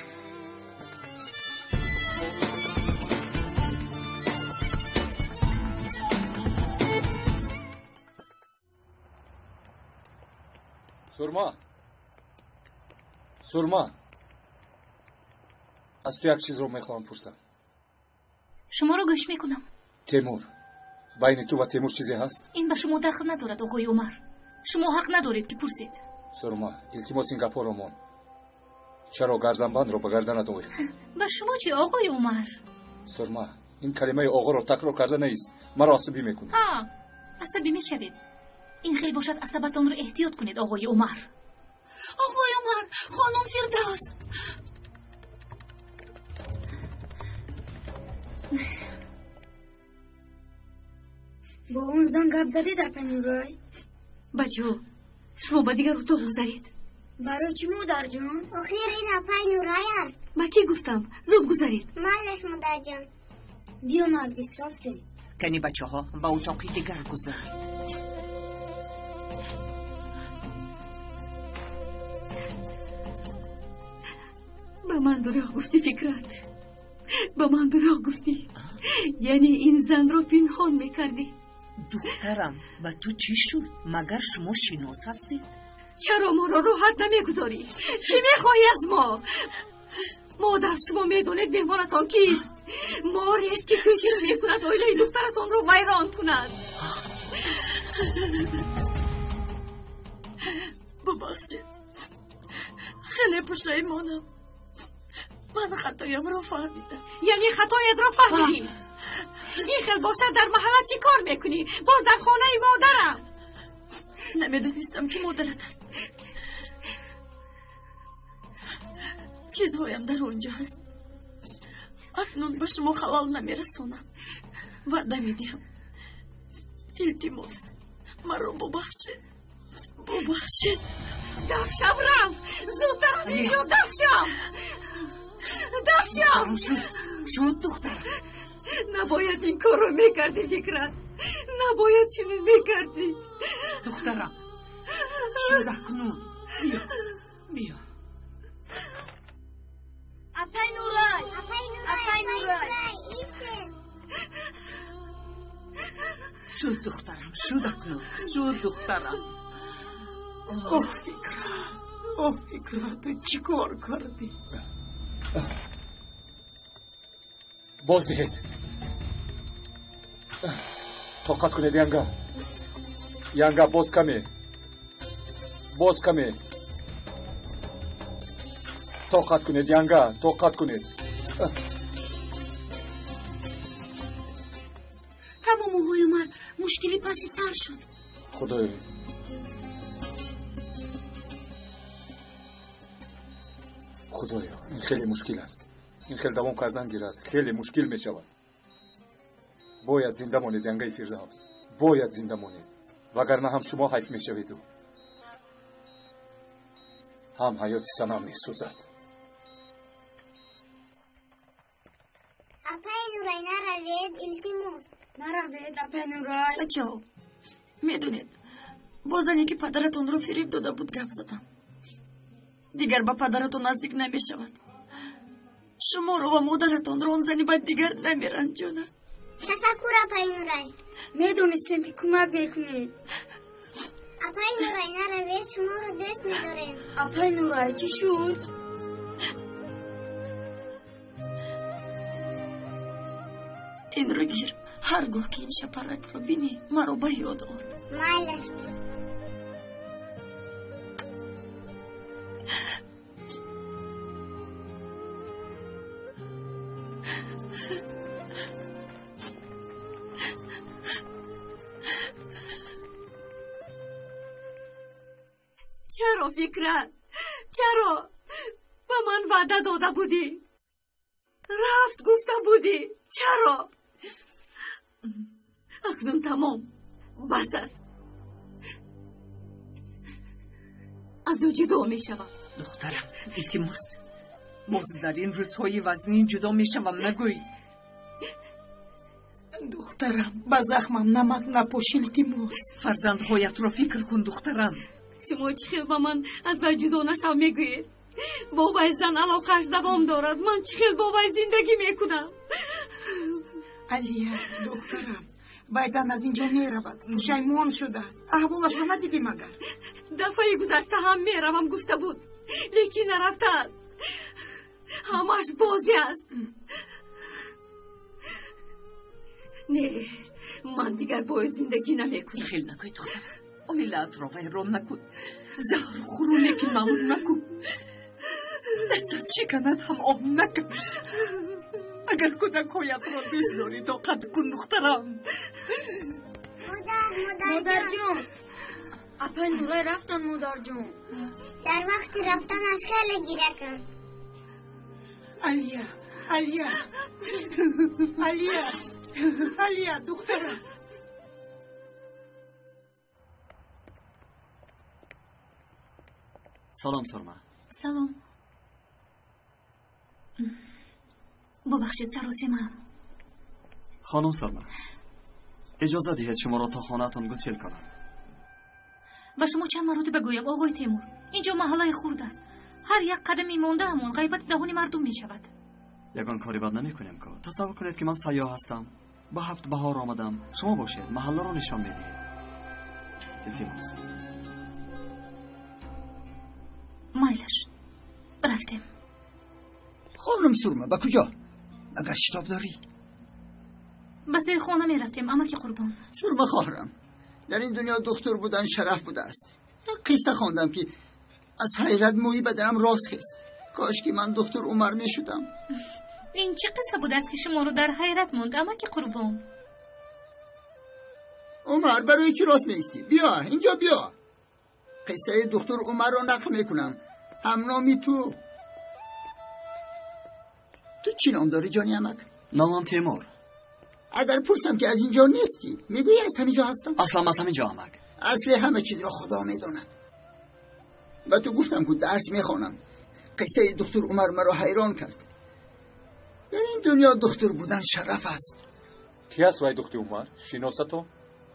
Сурма, Сурма, аз ту як чизро мехоҳам пурсам. Шуморо гӯш мекунам. Темур, байни ту ва Темур чизе ҳаст? Ин ба шумо дахл надорад, оғои Умар. Шумо ҳақ надоред, ки пурсед. Сурма, илтимос, ин гапҳоро мон. Чаро гарданбандро ба гарданат овехтӣ? Ба шумо чӣ, оғои Умар? Сурма, ин калимаи оғоро такрор карда неист, маро асабӣ мекунӣ. Ҳа, асабӣ мешавед. Ин хел бошад, асабатонро эҳтиёт кунед, оғои Умар. Оғои Умар, хонум Фирдавс. Бо он зан гап задед, апаи Нурой? Бачаҳо, шумо ба дигар утоқ гузаред. Барои чӣ, модарҷон? Охир ин апаи Нурай аст. Ба кӣ гуфтам? Зуд гузаред. Майлаш, модарҷон. Биё, Наргис, рафтем. Кани, бачаҳо, ба утоқи дигар гузаред. Ба ман дурӯғ гуфтӣ, Фикрат. Ба ман дурӯғ гуфтӣ. Яъне ин занро пинҳон мекардӣ. Духтарам, ба ту чӣ шуд? Магар шумо шинос ҳастед? Чаро моро роҳат намегузорӣ? Чӣ мехоҳӣ аз мо? Модар, шумо медонед меҳмонатон кист? Морест, ки кӯшиш мекунад оилаи духтаратонро вайрон кунад. Бубахшед, хеле пушаймонам. Ман хатоямро фаҳмидам. Яъне хатоятро фаҳмидӣ? Ин хел бошад дар маҳалла чӣ кор мекунӣ? Боз дар хонаи модарам. Намедонистам ки модарат аст. Чизҳоям дар он ҷо аст. Акнун ба шумо халал намерасонам. Ваъда медиҳам. Илтимос, маро бубахшед. Бубахшед. Даф шав, рав! Зудтар аз ин ҷо даф шав! Даф шав! Шуд, духтарам. Набояд ин корро мекардӣ, Фикрат. Набояд чунин мекардӣ. Духтарам, шуд акнун. Биё, биё. Апай Нурай! Апай Нурай! Истед! Шуд, духтарам, шуд акнун. Шуд, духтарам. Оҳ, Фикрат, оҳ, Фикрат, ту чӣ кор кардӣ? Боз диҳед. Тоқат кунед, янга. Янга, боз каме. Боз каме. Тоқат кунед, янга, тоқат кунед. Тамом, оғои Умар, мушкили паси сар шуд. Худоё. Худоё, ин хеле мушкил аст. Ин хел давом кардан гирад, хеле мушкил мешавад. Бояд зинда монед, янгаи Фирдавс. Бояд зинда монед. Вагарна ҳам шумо ҳайф мешаведу, ҳам ҳаёти Санам месӯзад. Апай Нурай, наравед, илтимос. Наравед, апай Нурай. Бачаҳо, медонед, бо зане ки падаратонро фириб дода буд гап задам. Дигар ба падаратон наздик намешавад. Шуморо ва модаратонро он зани бад дигар намеранҷонад. Ташаккур, апай Нурай. Медонистем, ки кӯмак мекунед. Апай Нурай, наравед, шуморо дӯст медорем. Апай Нурай, чӣ шуд? Инро гир. Ҳар гоҳ ки ин шапаракро бинӣ, маро ба ёд ор. Майлаш. Чаро, Фикрат? Чаро? Ба ман ваъда дода будӣ. Рафт гуфта будӣ. Чаро? Акнун тамом. Бас аст. Аз ӯ ҷудо мешавам. Духтарам, илтимос. Боз дар ин рӯзҳои вазнин ҷудо мешавам нагӯй. Духтарам, ба захмам намак напош, илтимос. Фарзандҳоятро фикр кун, духтарам. Шумо чӣ хел ба ман аз вай ҷудо нашав мегӯед? Бо вай зан алоқааш давом дорад. Ман чӣ хел бо вай зиндагӣ мекунам? Алия, духтарам, вай зан аз ин ҷо меравад. Пушаймон шудааст. Аҳволашро надидӣ магар? Дафъаи гузашта ҳам меравам гуфта буд, лекин нарафтааст. Ҳамаш бозӣ аст. Не, ман дигар бо ӯ зиндагӣ намекунам. Хел нагӯй, духтарам. Оилаатро вайрон накун. Заҳр хӯру, лекин маълум накун. Дастат шиканад ҳам оҳ накаш. Агар кӯдакҳоятро дӯст дорӣ, тоқат кун, духтарам. Модар, модарҷон. Апай Нурай рафтан, модарҷон. Дар вақти рафтанаш хеле гиря кард. Алия, Алия, Алия, Алия, духтарам. Салом, Сурма. Салом. Бубахшед, саросемаам. Хонум Сурма, иҷоза диҳед шуморо то хонаатон гусел кунам. Ба шумо чанд маротиба гӯям, оғои Темур, инҷо маҳаллаи хурд аст. Ҳар як қадами мондаамон ғайбати даҳони мардум мешавад. Ягон кори бад намекунем ко. Тасаввур кунед ки ман сайёҳ ҳастам. Ба ҳафт баҳор омадам. Шумо бошед, маҳалларо нишон медиҳед. Илтимос. Майлаш, рафтем. Хонум Сурма, ба куҷо? Агар шитоб дорӣ? Ба сӯи хона мерафтем, амаки Қурбон. Сурма хоҳарам, дар ин дунё духтур будан шараф будааст. Як қисса хондам ки аз ҳайрат мӯи баданам рост хест. Кош ки ман духтур Умар мешудам. Ин чӣ қисса будааст, ки шуморо дар ҳайрат монд, амаки Қурбон? Умар, барои чӣ рост меистӣ? Биё инҷо, биё. Қиссаи духтур Умарро нақл мекунам, ҳамноми ту. Ту чӣ ном дорӣ, ҷони амак? Номам Темур. Агар пурсам, ки аз инҷо нестӣ, мегӯӣ аз ҳамин ҷо ҳастам? Аслам аз ҳамин ҷо, амак. Асли ҳама чизро Худо медонад. Ба ту гуфтам, ку дарс мехонам. Қиссаи духтур Умар маро ҳайрон кард. Дар ин дунё духтур будан шараф аст. Ки аст вай духтури Умар? Шиносато?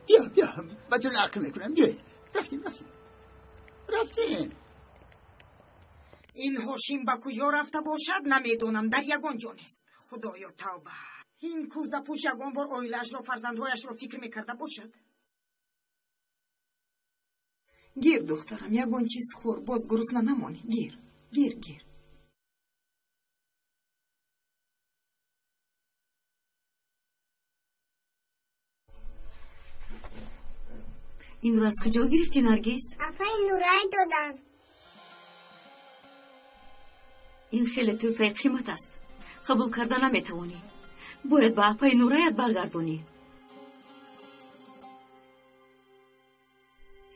Биё, биё, ба ту нақл мекунам. Биёед, рафтем, рафтем, рафтем. Ин Ҳошим ба куҷо рафта бошад, намедонам, дар ягон ҷо нест. Худоё, тавба! Ин кӯзапӯш ягон бор оилаашро, фарзандҳояшро фикр мекарда бошад? Гир, духтарам, ягон чиз хӯр, боз гурусна намонӣ. Гир, гир, гир. Инро аз куҷо гирифтӣ, Наргиз? Апаи Нурай доданд. Ин хеле тӯҳфаи қимат аст, қабул карда наметавонӣ. Бояд ба апаи Нураят баргардонӣ.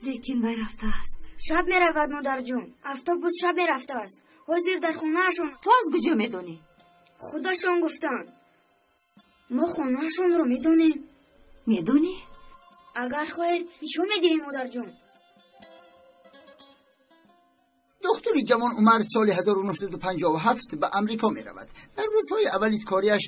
Лекин вай рафтааст. Шаб меравад, модарҷон, автобус шаб мерафтааст. Ҳозир дар хонаашон. Ту аз куҷо медонӣ? Худашон гуфтанд. Мо хонаашонро медонем. Медонӣ? Агар хоҳед, нишон медиҳем, модарҷон. Духтури ҷавон Умар соли 1957 ба Амрико меравад. Дар рӯзҳои аввали кориаш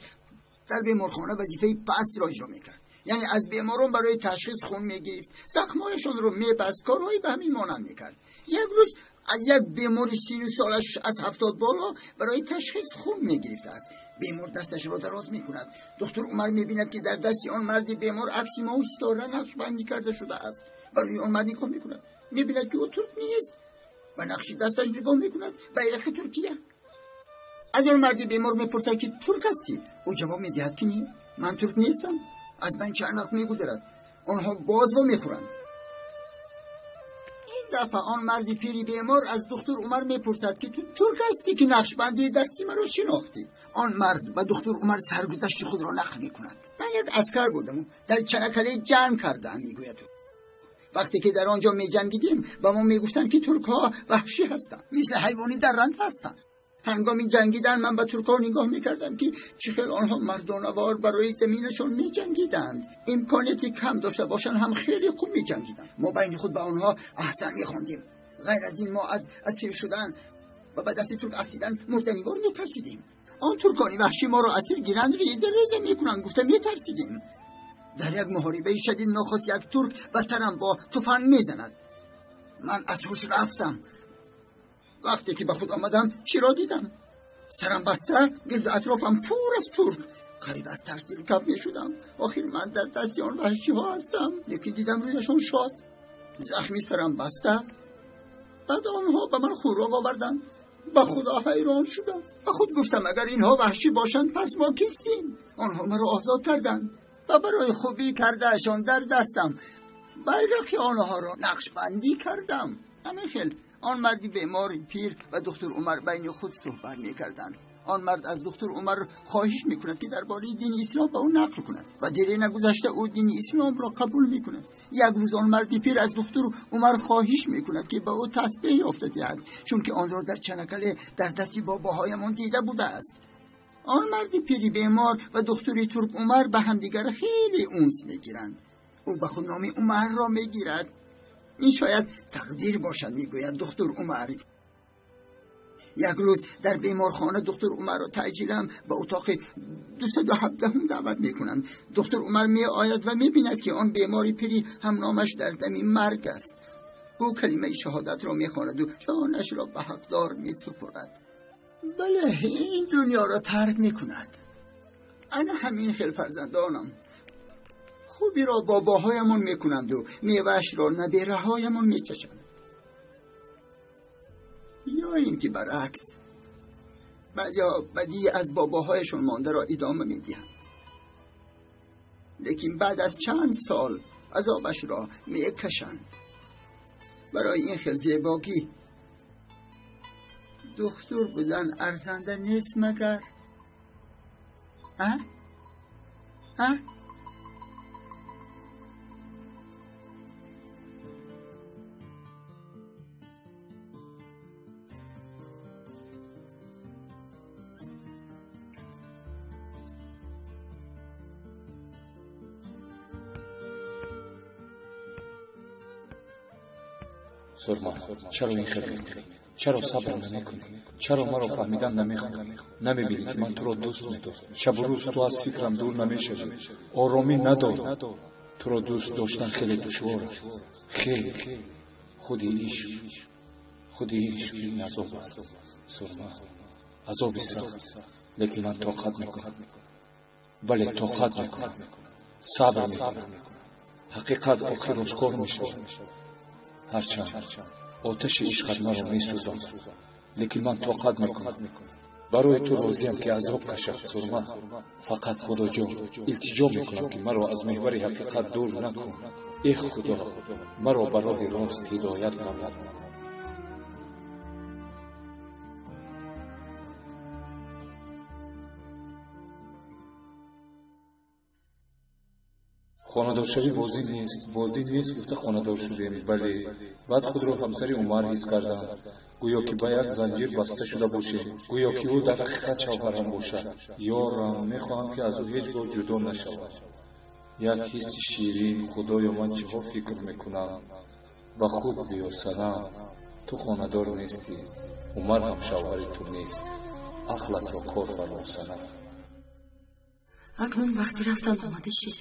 дар беморхона вазифаи пастро иҷро мекард, яъне аз беморон барои ташхис хун мегирифт, захмҳояшонро мебаст, корҳои ба ҳамин монанд мекард. Як рӯз аз як бемори сину солаш аз 70 боло барои ташхис хун мегирифтааст. Бемор дасташро дароз мекунад. Духтур Умар мебинад, ки дар дасти он марди бемор акси моҳу ситора нақшбандӣ карда шудааст. Барои он мард нигоҳ мекунад, мебинад, ки ӯ турк нест. Ба нақши дасташ нигоҳ мекунад, байрақи Туркия. Аз он марди бемор мепурсад, ки турк ҳастӣ? Ӯ ҷавоб медиҳад, ки не, ман турк нестам. Аз ман чанд вақт мегузарад, онҳо боз во мехӯранд. Ин дафъа он марди пири бемор аз духтур Умар мепурсад, ки ту турк ҳастӣ, ки нақшбандии дасти маро шинохтӣ? Он мард ба духтур Умар саргузашти худро нақл мекунад. Ман як аскар будам, дар Чанакале ҷанг кардаам, мегӯяд. Вақте ки дар он ҷо меҷангидем, ба мо мегуфтанд, ки туркҳо ваҳшӣ ҳастанд, мисли ҳайвони дарранд ҳастанд. Ҳангоми ҷангидан ман ба туркҳо нигоҳ мекардам, ки чӣ хел онҳо мардонавор барои заминашон меҷангиданд. Имконияти кам дошта бошанд ҳам, хеле хуб меҷангиданд. Мо байни худ ба онҳо аҳсан мехондем. Ғайр аз ин, мо аз асир шудан ва ба дасти турк афтидан мурданивор метарсидем. Он туркони ваҳшӣ моро асир гиранд, реза реза мекунанд, гуфта метарсидем. Дар як муҳорибаи шадид нохост як турк ба сарам бо туфанг мезанад. Ман аз ҳуш рафтам. Вақте ки ба худ омадам, чиро дидам? Сарам баста, гирду атрофам пур аз турк. Қариб аз тарс дилу каф мешудам. Охир ман дар дасти он ваҳшиҳо ҳастам. Лекин дидам, рӯяшон шод, захми сарам баста. Баъд онҳо ба ман хӯрок оварданд. Ба Худо, ҳайрон шудам. Ба худ гуфтам, агар инҳо ваҳшӣ бошанд, пас мо кистем? Онҳо маро озод карданд ва барои хубӣ кардаашон дар дастам байрақи онҳоро нақшбандӣ кардам. Ҳамин хел он марди бемори пир ва духтур Умар байни худ суҳбат мекарданд. Он мард аз духтур Умар хоҳиш мекунад, ки дар бораи дини ислом ба ӯ нақл кунад, ва дере нагузашта ӯ дини исломро қабул мекунад. Як рӯз он марди пир аз духтур Умар хоҳиш мекунад, ки ба ӯ тасбеҳ ёфта диҳад, чунки онро дар Чанакале дар дасти бобоҳоямон дида будааст. Он марди пири бемор ва духтури турк Умар ба ҳамдигар хеле унс мегиранд. Ӯ ба худ номи Умарро мегирад. Ин шояд тақдир бошад, мегӯяд духтур Умар. Як рӯз дар беморхона духтур Умарро таъҷилан ба утоқи 217-ум даъват мекунанд. Духтур Умар меояд ва мебинад, ки он бемори пири ҳамномаш дар дами марг аст. Ӯ калимаи шаҳодатро мехонаду ҷонашро ба ҳақдор месупорад. Бале, ин дунёро тарк мекунад. Ана ҳамин хел, фарзандонам, хубиро бобоҳоямон мекунанду меваашро набераҳоямон мечашанд, ё ин ки баръакс, баъзеҳо бадии аз бобоҳояшон мондаро идома медиҳанд, лекин баъд аз чанд сол азобашро мекашанд. Барои ин хел зебогӣ духтур будан арзанда нест, магар? А? А? Сурма, чаро ин хел мекунӣ? Чаро сабр намекунӣ? Чаро маро фаҳмидан намехоҳӣ? Намебинӣ, ки ман туро дӯст медорам? Шабу рӯз ту аз фикрам дур намешавӣ. Оромӣ надорам. Туро дӯст доштан хеле душвор аст. Хеле. Худи ишқ. Худи ишқ ин азоб аст. Сурма, азоби сахт. Лекин ман тоқат мекунам. Бале, тоқат мекунам. Сабр мекунам. Ҳақиқат охир ошкор мешавад. Ҳарчанд оташи ишқат маро месӯзонад, лекин ман тоқат мекунам. Барои ту розиям, ки азоб кашам, Сурма. Фақат Худоҷон, илтиҷо мекунам, ки маро аз меҳвари ҳақиқат дур накун. Э Худо, маро ба роҳи рост ҳидоят намо. Хонадоршавӣ бозӣ нест, бозӣ нест гуфта хонадор шудем, бале. Баъд худро ҳамсари Умар ҳис кардам, гӯё ки ба як занҷир баста шуда бошем, гӯё ки ӯ дар ҳақиқат шавҳарам бошад. Ёрам, мехоҳам, ки аз ӯ ҳеҷ гоҳ ҷудо нашавам. Як ҳисси ширин. Худоё, ман чиҳо фикр мекунам? Ба худ биё, Санам. Ту хонадор нестӣ, Умар ҳам шавҳари ту нест. Ақлатро кор фармо, Санам. Акнун вақти рафтан омада шид.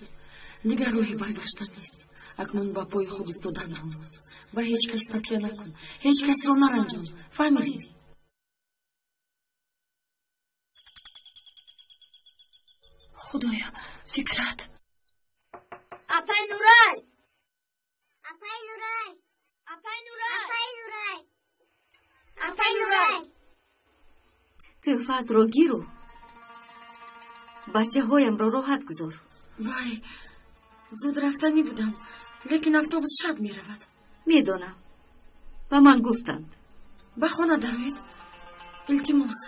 Дигар роҳи баргаштан нест. Акнун ба пои худ истоданро омӯз. Ба ҳеҷ кас такя накун, ҳеҷ касро наранҷон. Фаҳмидӣ? Худоё, Фикрат! Апай Нурай! Апай Нурай! Апай Нурай! Апай Нурай! Апай Нурай! Тӯҳфаатро гиру бачаҳоямро роҳат гузор. Вай, зуд рафтанӣ будам, лекин автобус шаб меравад. Медонам, ба ман гуфтанд. Ба хона дароед, илтимос.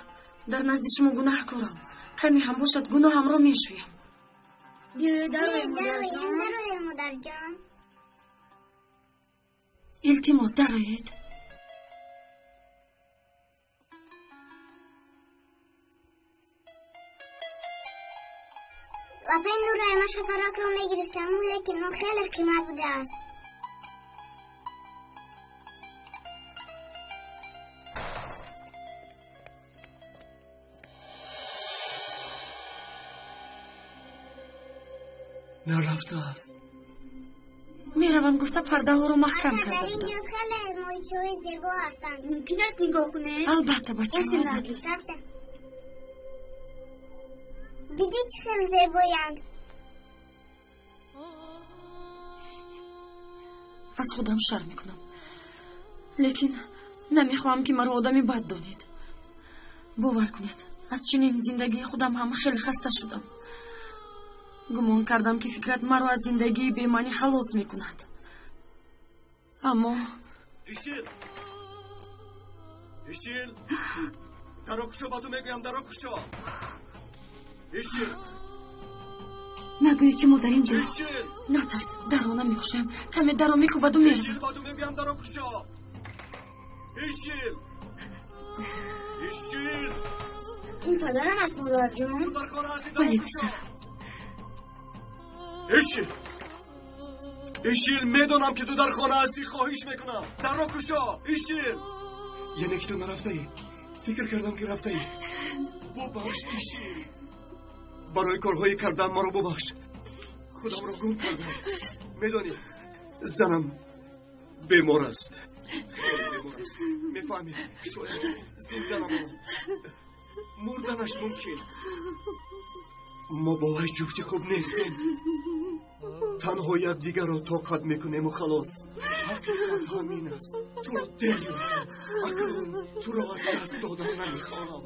Дар назди шумо гунаҳкорам. Каме ҳам бошад, гуноҳамро мешӯям. Биёед, дароем, дароем, модарҷон. Илтимос, дароед. Апай Нурай, ман шакаракро мегирифтам, лекин он хеле қимат будааст. Нарафтааст. Меравам гуфта пардаҳоро маҳкам Дар карда ин будам. ҷо хеле моҳичаҳои зебо ҳастанд. Мумкин аст нигоҳ кунем? Албатта, бачаҳо. Албатта. Дидӣ, чӣ хеле зебоянд? Аз худам шарм мекунам, лекин намехоҳам, ки маро одами бад донед. Бовар кунед, аз чунин зиндагии худам ҳам хеле хаста шудам. Гумон кардам, ки Фикрат маро аз зиндагии бемаънӣ халос мекунад, аммо Ишил! Ишил! Даро кушо, ба ту мегӯям, даро кушо! Ишил! Нагӯӣ, ки модар ин ҷо. Ишил! Натарс, дарро намекушоям. Каме дарро мекӯбаду меравад. Ишил, ба ту мегӯям, даро кушо! Ишил! Ишил! Ин падарам аст, модарҷон. Ту дар хона ҳастӣ, даро Бале, кушо! писарам. Ишил! Ишил, медонам, ки ту дар хона ҳастӣ, хоҳиш мекунам. Дарро кушо, Ишил! Яъне ки ту нарафтаӣ? Фикр кардам, ки рафтаӣ. Бубахш, Ишил. Барои корҳои кардан маро бубахш. Худамро гум кардам. Медонӣ, занам бемор аст. Хеле бемор аст. Мефаҳмӣ, шояд зинда намонад. Мурданаш мумкин. Мо бо вай ҷуфти хуб нестем. Танҳо якдигарро тоқат мекунему халос. Ҳақиқат ҳамин аст. Туро дер ёфтам. Акнун туро аз даст додан намехоҳам.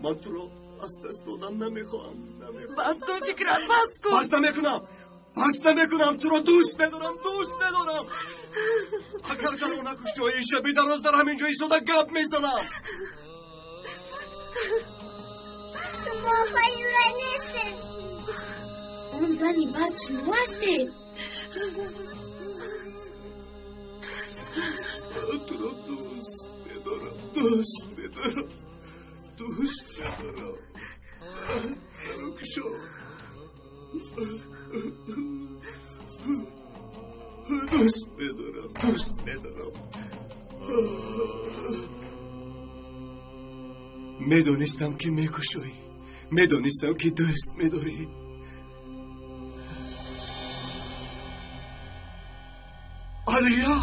Ман туро аз даст додан намехоҳам. Бас кун, Фикрат, бас кун. Бас намекунам. Бас намекунам. Туро дӯст медорам, дӯст медорам. Агар даро накушоӣ, шаби дароз дар ҳамин ҷо истода гап мезанам. Шумо апаи Нурай нестед. Он зани бад шумо ҳастед. Туро дӯст медорам, дӯст медорам, дӯст медорам. Даро кушо. Дӯст медорам, дӯст медорам. Медонистам ки мекушоӣ, медонистам ки дӯст медорӣ. Алия!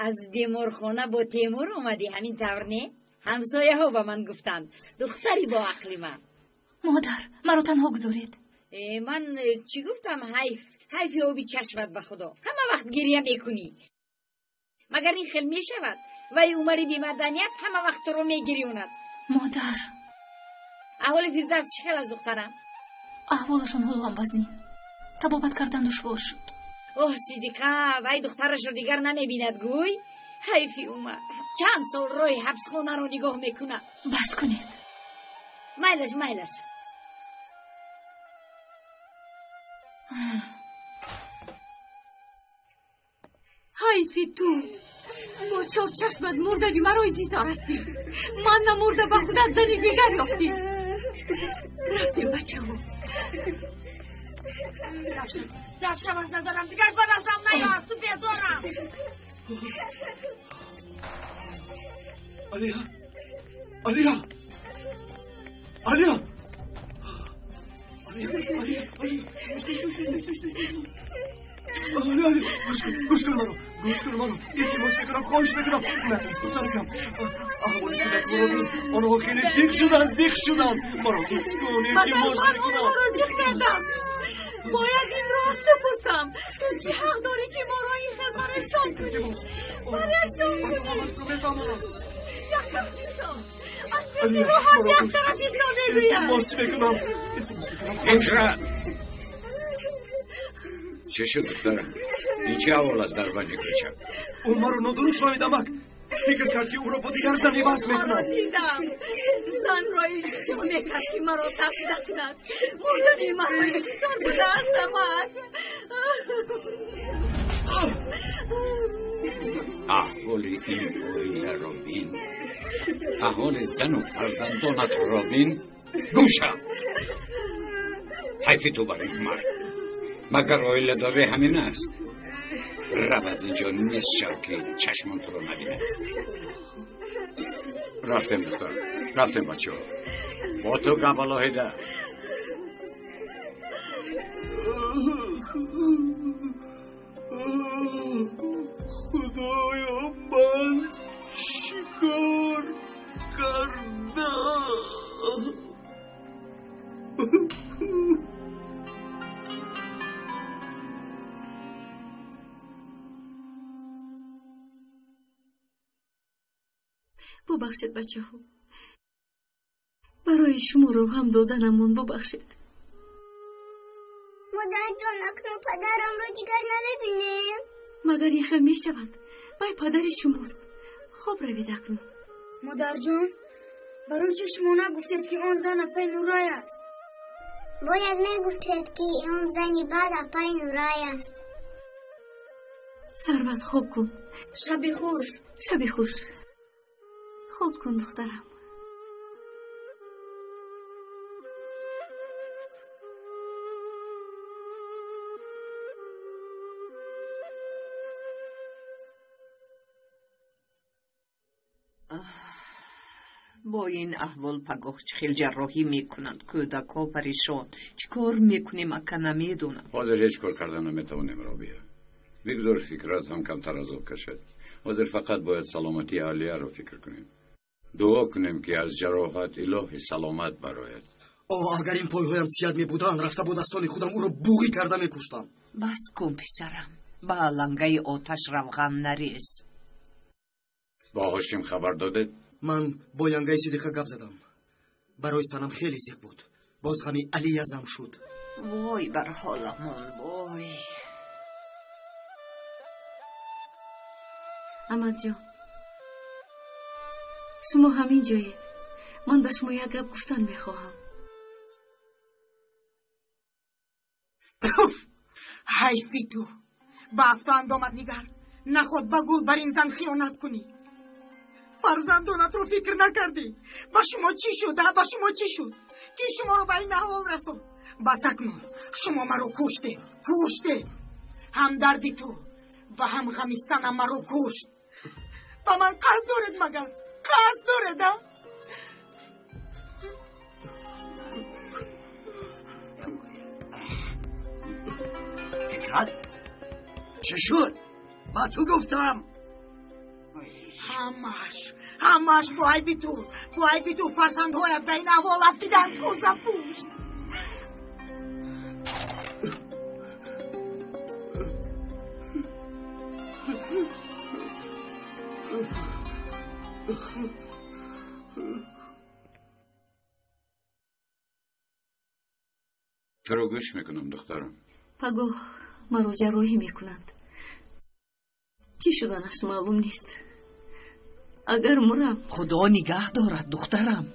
Аз беморхона бо Темур омадӣ, ҳамин тавр не? Ҳамсояҳо ба ман гуфтанд, духтари бо ақли ман. Модар, маро танҳо гузоред. Ман чӣ гуфтам? Ҳайф, ҳайфи оби чашмат ба Худо. Ҳама вақт гиря мекунӣ. Магар ин хел мешавад? Вай Умари бемаданият ҳама вақт туро мегирёнад. Модар. Аҳволи Фирдавс чӣ хел аст, духтарам? Аҳволашон ҳоло ҳам вазнин. Табобат кардан душвор шуд. Оҳ, Сидиқа, вай духтарашро дигар намебинад, гӯй. Ҳайфи Умар. Чанд сол роҳи ҳабсхонаро нигоҳ мекунад. Бас кунед. Майлаш, майлаш. Ҳайфи ту. Бо чор чашмат мурдани маро интизор ҳастӣ. Ман намурда ба худат зани дигар ёфтӣ. Рафтем, бачаҳо. Дар шав аз назарам, дигар ба наздам наё, аз ту безорам. Алия! Алия! Алия! Алия, Алия, Алия! Алия, Алия! Гӯш кун, гӯш кун маро, гӯш кун маро. Илтимос мекунам, хоҳиш мекунам. Натарс, духтаракам. Аҳволи кӯдакҳоро бин. Онҳо хеле зиқ шуданд, зиқ шуданд. Маро гӯш кун, илтимос Магар ман мекунам. онҳоро зиқ кардам? Бояд инро аз ту пурсам. Ту чӣ ҳақ дорӣ ки моро ин хел парешон кунӣ? Парешон кунӣ. Ҳамашро мефаҳмонам. Як тараф исто. Аз пеши роҳам як тараф исто, мегӯям. Илтимос мекунам. Илтимос мекунам. Фикрат! Чӣ шуд, духтарам? Ин чӣ аҳвол аст дар байни кӯча? Ӯ маро нодуруст фаҳмид, амак. Фикр кард ки ӯро бо дигар зан иваз Маро мекунам. дидам. Занро илтиҷо мекард ки маро тарк накунад. Мурдани маро интизор будааст, амак. Аҳволи ин оиларо бин, аҳволи зану фарзандонатро бин. Гум шав! Ҳайфи ту бар ин мард. Магар оиладорӣ ҳамин аст? Рав аз инҷо, нест шав ки чашмон туро набинад. Рафтем, духтар, рафтем, бачаҳо. Бо ту гап алоҳида. Худоё, ман чӣ кор кардам? Бубахшед, бачаҳо. Барои шуморо ғам доданамон бубахшед. Модарҷон, акнун падарамро дигар намебинем. Магар ин хел мешавад? Вай падари шумост. Хоб равед акнун. Модарҷон, барои чӣ шумо нагуфтед, ки он зан апаи Нурай аст? Бояд мегуфтед, ки он зани бад апаи Нурай аст. Сарват, хоб кун. Шаби хуш. Шаби хуш. Хоб кун, духтарам. Бо ин аҳвол пагоҳ чӣ хел ҷарроҳӣ мекунанд? Кӯдакҳо парешон. Чӣ кор мекунем, ака, намедонам. Ҳозир ҳеҷ кор карда наметавонем, Робия. Бигзор Фикрат ҳам камтар азоб кашад. Ҳозир фақат бояд саломатии Алияро фикр кунем. Дуо кунем, ки аз ҷароҳат илоҳи саломат барояд. О, агар ин пойҳоям сият мебуданд, рафта бо дастони худам ӯро буғӣ карда мекуштам. Бас кун, писарам, ба алангаи оташ равған нарез. Бо Ҳошим хабар додед? Ман бо янгаи Сидиқа гап задам. Барои Санам хеле зиқ буд. Боз ғами Алия зам шуд. Вой бар ҳоламон, вой. Амакҷон, шумо ҳамин ҷоед. Ман ба шумо як гап гуфтан мехоҳам. Ҳайфи ту! Ба афту андомат нигар. Наход ба гул бар ин зан хиёнат кунӣ. Фарзандонатро фикр накардӣ. Ба шумо чӣ шуд? Ба шумо чӣ шуд? Ки шуморо ба ин аҳвол расонд? Бас акнун шумо маро куштед, куштед. Ҳам дарди ту ва ҳам ғами санам маро кушт. Ба ман қасд доред магар? Қасд доред, а? Фикрат, чӣ шуд? Ба ту гуфтам. Ҳамаш, ҳамаш бо айби ту, бо айби ту фарзандҳоят ба ин аҳвол афтиданд, кӯзапушт. Туро гӯш мекунам, духтарам. Пагоҳ маро ҷарроҳӣ мекунанд. Чӣ шуданаш маълум нест. Агар мурам, Худо нигаҳ дорад, духтарам.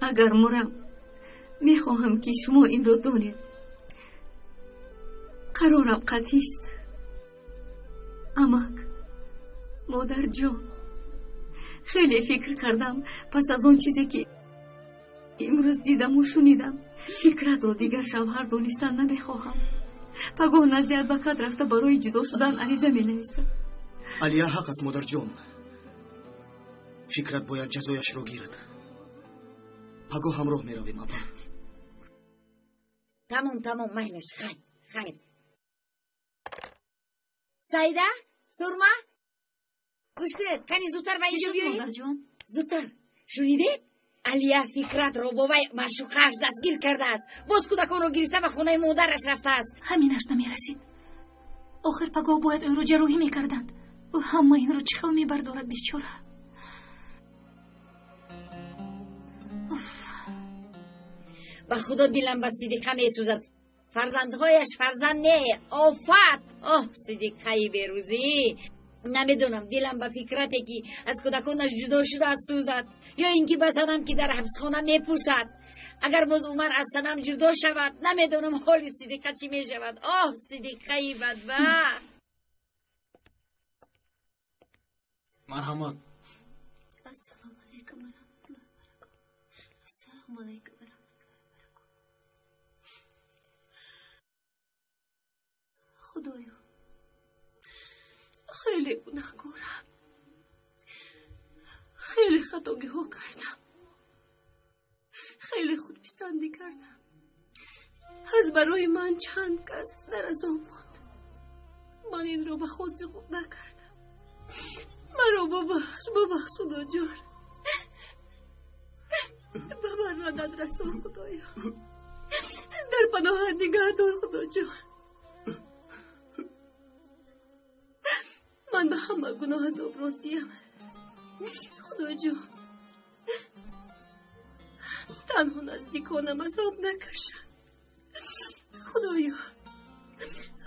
Агар мурам, мехоҳам ки шумо инро донед. Қарорам қатъист. Амак, модарҷон, хеле фикр кардам. Пас аз он чизе ки имрӯз дидаму шунидам, фикратро дигар шавҳар донистан намехоҳам. Пагоҳ назди адвокат рафта барои ҷудо шудан ариза менависам. Алия ҳақ аст, модарҷон. Фикрат бояд ҷазояшро гирад. Пагоҳ ҳамроҳ меравем, апа. Тамом, тамом, майлаш, хайр, хайр. Саида, Сурма, гӯш кунед, кани зудтар ба инҷо биёед. Модарҷон? Зудтар. Шунидед? Алия Фикратро бо вай маъшуқааш дастгир кардааст. Боз кӯдаконро гирифта ба хонаи модараш рафтааст. Ҳаминаш намерасид. Охир пагоҳ бояд ӯро ҷарроҳӣ мекарданд. Ӯ ҳама инро чӣ хел мебардорад, бечора? Ба худо дилам ба Сидиқа месӯзад. Фарзандҳояш фарзанд не, офат. Оҳ, Сидиқаи берӯзӣ. Намедонам, дилам ба фикрате ки аз кӯдаконаш ҷудо шудааст сӯзад, ё ин ки ба Санам ки дар ҳабсхона мепурсад. Агар боз Умар аз Санам ҷудо шавад, намедонам ҳоли Сидиқа чӣ мешавад. Оҳ, Сидиқаи бадбахт. Марҳамат. Ассалому алайкум ва раҳматуллоҳи ва баракотуҳ. Ассалому алайкум ва раҳматуллоҳи ва баракотуҳ. Худоё, хеле гунаҳкорам, хеле хатогиҳо кардам, хеле худписандӣ кардам. Аз барои ман чанд кас дар азоб монд. Ман инро ба хости худ накардам. Маро бубахш, бубахш, Худоҷон. Ба ман мадад расон, Худоё. Дар паноҳат нигаҳ дор, Худоҷон. Ман ба ҳама гуноҳ азоб розиям, Худоҷон. Танҳо наздиконам азоб накашанд, Худоё,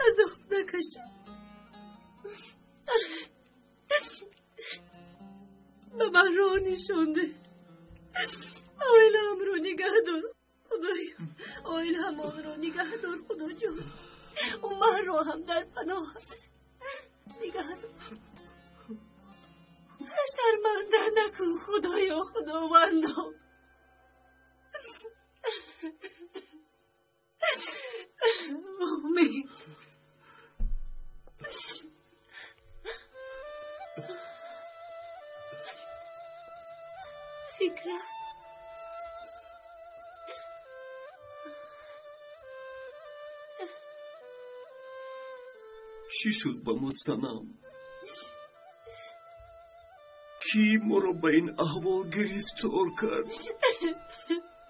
азоб накашанд. Ба ман роҳ нишонде. Оиламро нигаҳ дор, Худоё. Оиламонро нигаҳ дор, Худоҷон. Умарро ҳам дар паноҳат нигаҳ дор. Шарманда накун, Худоё, Худовандо. Омин. Фикрат, чӣ шуд ба мо, Санам? Кӣ моро ба ин аҳвол гирифтор кард?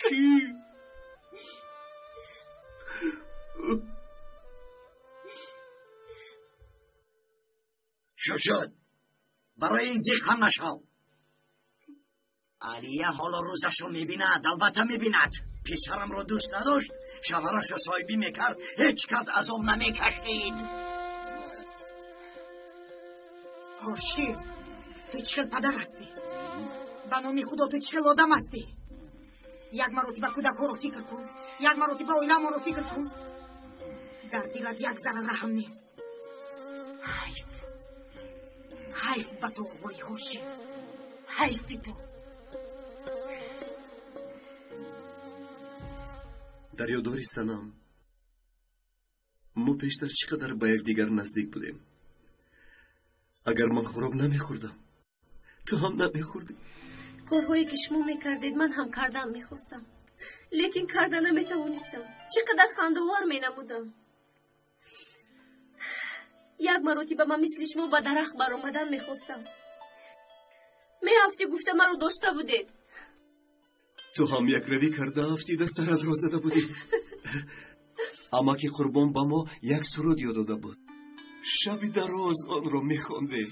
Кӣ? Шуд, шуд. Барои ин зиқ ҳам нашав. Алия ҳоло рӯзашро мебинад, албатта мебинад. Писарамро дӯст надошт, шавҳарашро соҳибӣ мекард, ҳеҷ кас азоб намекашид. Ҳошим, ту чӣ хел падар ҳастӣ? Ба номи Худо, ту чӣ хел одам ҳастӣ? Як маротиба кӯдакҳоро фикр кун, як маротиба оиламонро фикр кун. Дар дилат як зарра раҳм нест. Ҳайф, ҳайф ба ту, оғои Ҳошим, ҳайфи ту. Дар ёддори Санам, мо пештар чӣ қадар ба якдигар наздик будем. Агар ман хӯрок намехӯрдам, ту ҳам намехӯрдӣ. Корҳое ки шумо мекардед, ман ҳам кардан мехостам, лекин карда наметавонистам. Чӣ қадар хандаовар менамудам. Як маротиба ман мисли шумо ба дарахт баромадан мехостам. Меафтӣ гуфта маро дошта будед. Ту ҳам якравӣ карда афтида саратро зада будӣ. Амаки Қурбон ба мо як суруд ёд дода буд. Шаби дароз онро мехондем.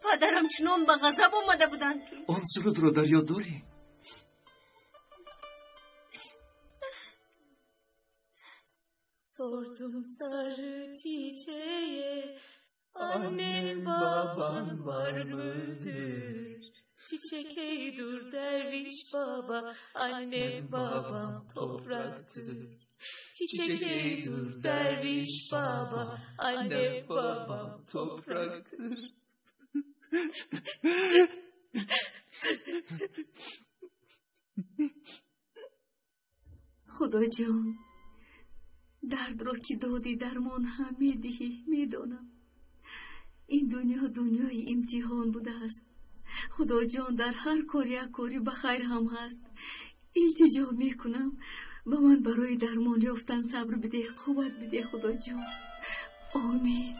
Падарам чунон ба ғазаб омада буданд ки. Он сурудро дар ёд дорӣ? Sordum sarı çiçeğe, annen baban var mıdır? Çiçek ey dur derviş baba, annem babam topraktır. Çiçek ey dur derviş baba, annem babam topraktır. Худоҷон, дардро ки додӣ, дармон ҳам медиҳӣ. Медонам, ин дунё дунёи имтиҳон будааст. Худоҷон, дар ҳар кор як кори ба хайр ҳам ҳаст. Илтиҷо мекунам, ба ман барои дармон ёфтан сабр бидеҳ, қувват бидеҳ, Худоҷон. Омин.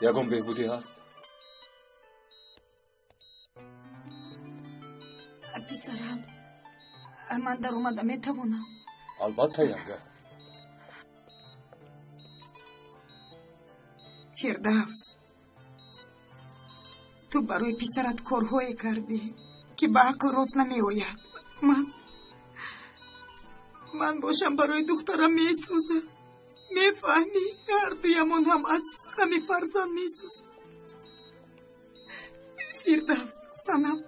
Ягон беҳбудӣ ҳаст? Писарам, ман даромада метавонам? Албатта, янга. Фирдавс, ту барои писарат корҳое кардӣ, ки ба ақл рост намеояд. Ман бошам, барои духтарам месӯзам. Мефаҳмӣ, ҳардуямон ҳам аз ғами фарзанд месӯзем. Фирдавс, Санам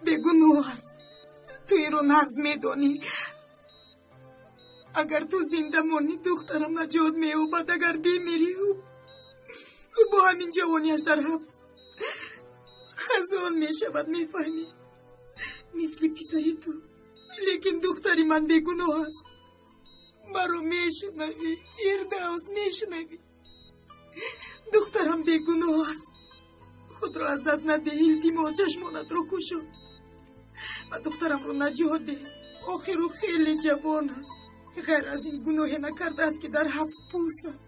бегуноҳ аст. Ту инро нағз медонӣ. Агар ту зинда монӣ, духтарам наҷот меёбад. Агар бимирӣ, ӯ бо ҳамин ҷавонияш дар ҳабс хазон мешавад. Мефаҳмӣ, мисли писари ту. Лекин духтари ман бегуноҳ аст. Маро мешунавӣ, Фирдавс, мешунавӣ? Духтарам бегуноҳ аст. Худро аз даст надеҳ, илтимос, чашмонатро кушо ва духтарамро наҷот деҳ. Охир ӯ хеле ҷавон аст. Ғайр аз ин гуноҳе накардааст, ки дар ҳабс пӯсад.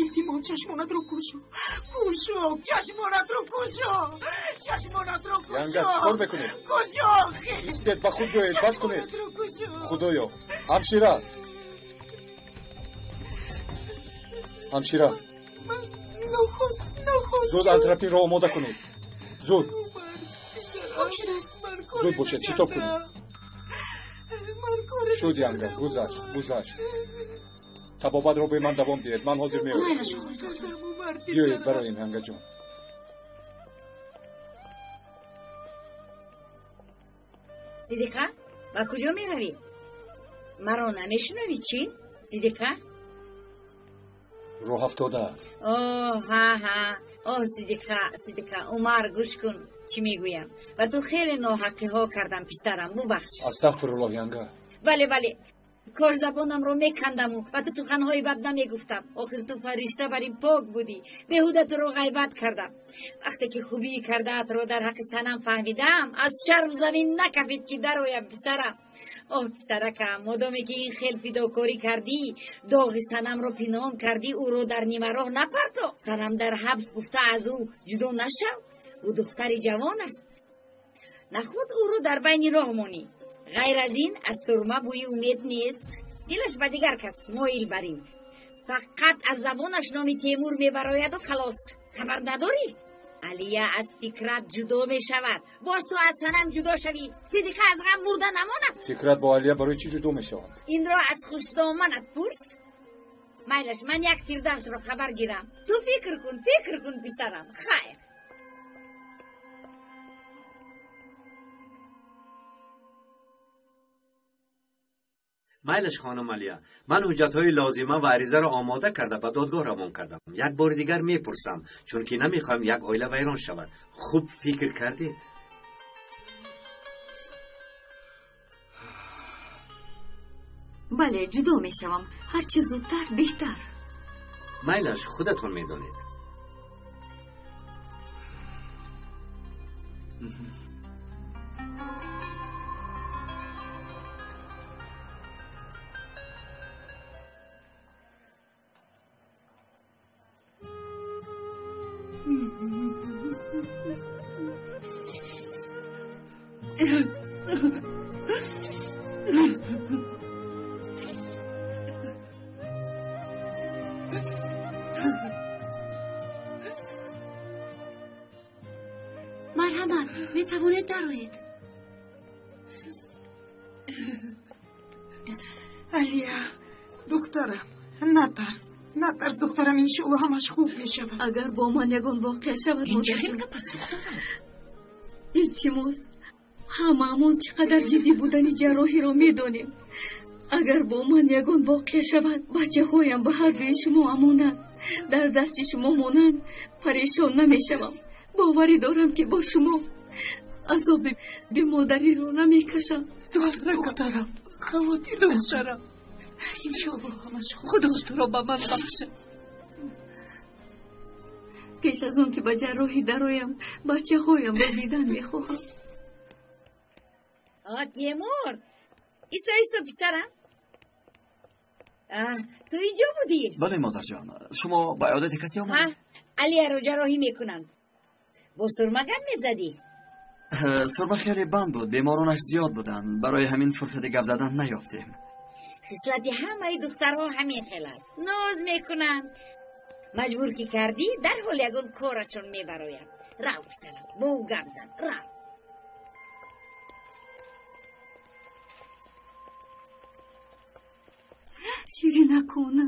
Илтимос, чашмонатро кушо, кушо, чашмонатро кушо, чашмонатро кушо. Янга, чӣ кор мекунед? Кушо. Истед, ба худ биёед, бас кунед. Худоё, ҳамшира, ҳамшира, зуд антропинро омода кунед, зуд. Зуд бошед, шитоб кунед. Шуд, янга, гузашт, гузашт. Табобатро бе ман давом диҳед, ман ҳозир меоям. Биёед, бароем, янгаҷон. Сидиқа, ба куҷо меравӣ? Маро намешунавӣ, чӣ, Сидиқа? Роҳ афтодааст. Оҳ, ҳа ҳа, оҳ, Сидиқа, Сидиқа, Умар, гӯш кун, чӣ мегӯям. Ба ту хеле ноҳаққиҳо кардам, писарам, бубахш. Астағфируллоҳ, янга. Бале, бале, кош забонамро мекандаму ба ту суханҳои бад намегуфтам. Охир ту фаришта бар ин пок будӣ. Беҳуда туро ғайбат кардам. Вақте ки хубии кардаатро дар ҳаққи Санам фаҳмидам, аз шарм замин накафид, ки дароям, писарам. Оҳ, писаракам, модоме ки ин хел фидокорӣ кардӣ, доғи Санамро пинҳон кардӣ, ӯро дар нимароҳ напарто. Санам дар ҳабс гуфта аз ӯ ҷудо нашав. Ӯ духтари ҷавон аст. Наход ӯро дар байни роҳ монӣ. Ғайр аз ин аз сурма бӯи умед нест. Дилаш ба дигар кас моил барин. Фақат аз забонаш номи Темур мебарояду халос. Хабар надорӣ? Алия аз Фикрат ҷудо мешавад. Боз ту аз Санам ҷудо шавӣ. Сидиқа аз ғам мурда намонад. Фикрат бо Алия барои чӣ ҷудо мешаванд? Инро аз хушдоманат пурс. Майлаш, ман як Фирдавсро хабар гирам. Ту фикр кун, фикр кун, писарам. Хайр. Майлаш, хонум Алия, ман ҳуҷҷатҳои лозима ва аризаро омода карда ба додгоҳ равон кардам. Як бори дигар мепурсам, чунки намехоҳам як оила вайрон шавад. Хуб фикр кардед? Бале, ҷудо мешавам. Ҳарчи зудтар беҳтар. Майлаш, худатон медонед. Марҳамат, метавонед дароед. Алия, духтарам, натарс, натарс, духтарам, иншоалло ҳамаш хуб мешавад. Агар бо ман ягон воқеа шавад, Ин чӣ хел гап аст, духтарам? Илтимос, ҳамаамон чӣ қадар ҷиддӣ будани ҷарроҳиро медонем. Агар бо ман ягон воқеа шавад, бачаҳоям ба ҳардуи шумо амонат. Дар дасти шумо монанд, парешон намешавам. Боварӣ дорам, ки бо шумо азоби бемодариро намекашам. Духтарам, хавотир нашавам. Иншоалло ҳамаш хуб. Худо туро ба ман бахшад. Пеш аз он ки ба ҷарроҳӣ дароям, бачаҳоямро дидан мехоҳам. А, Темур, исто, исто, писарам. Ту инҷо будӣ? Бале, модарҷон. Шумо ба иёдати касе омадед? Алияро ҷарроҳӣ мекунанд. Бо сурма гап мезадӣ? Сурма хеле банд буд, беморонаш зиёд буданд. Барои ҳамин фурсати гап задан наёфтем. Хислати ҳамаи духтарҳо ҳамин хел аст. Ноз мекунанд. Маҷбур ки кардӣ, дарҳол ягон корашон мебарояд. Рав, писарам, бо ӯ гап зан, рав. Ширинакона.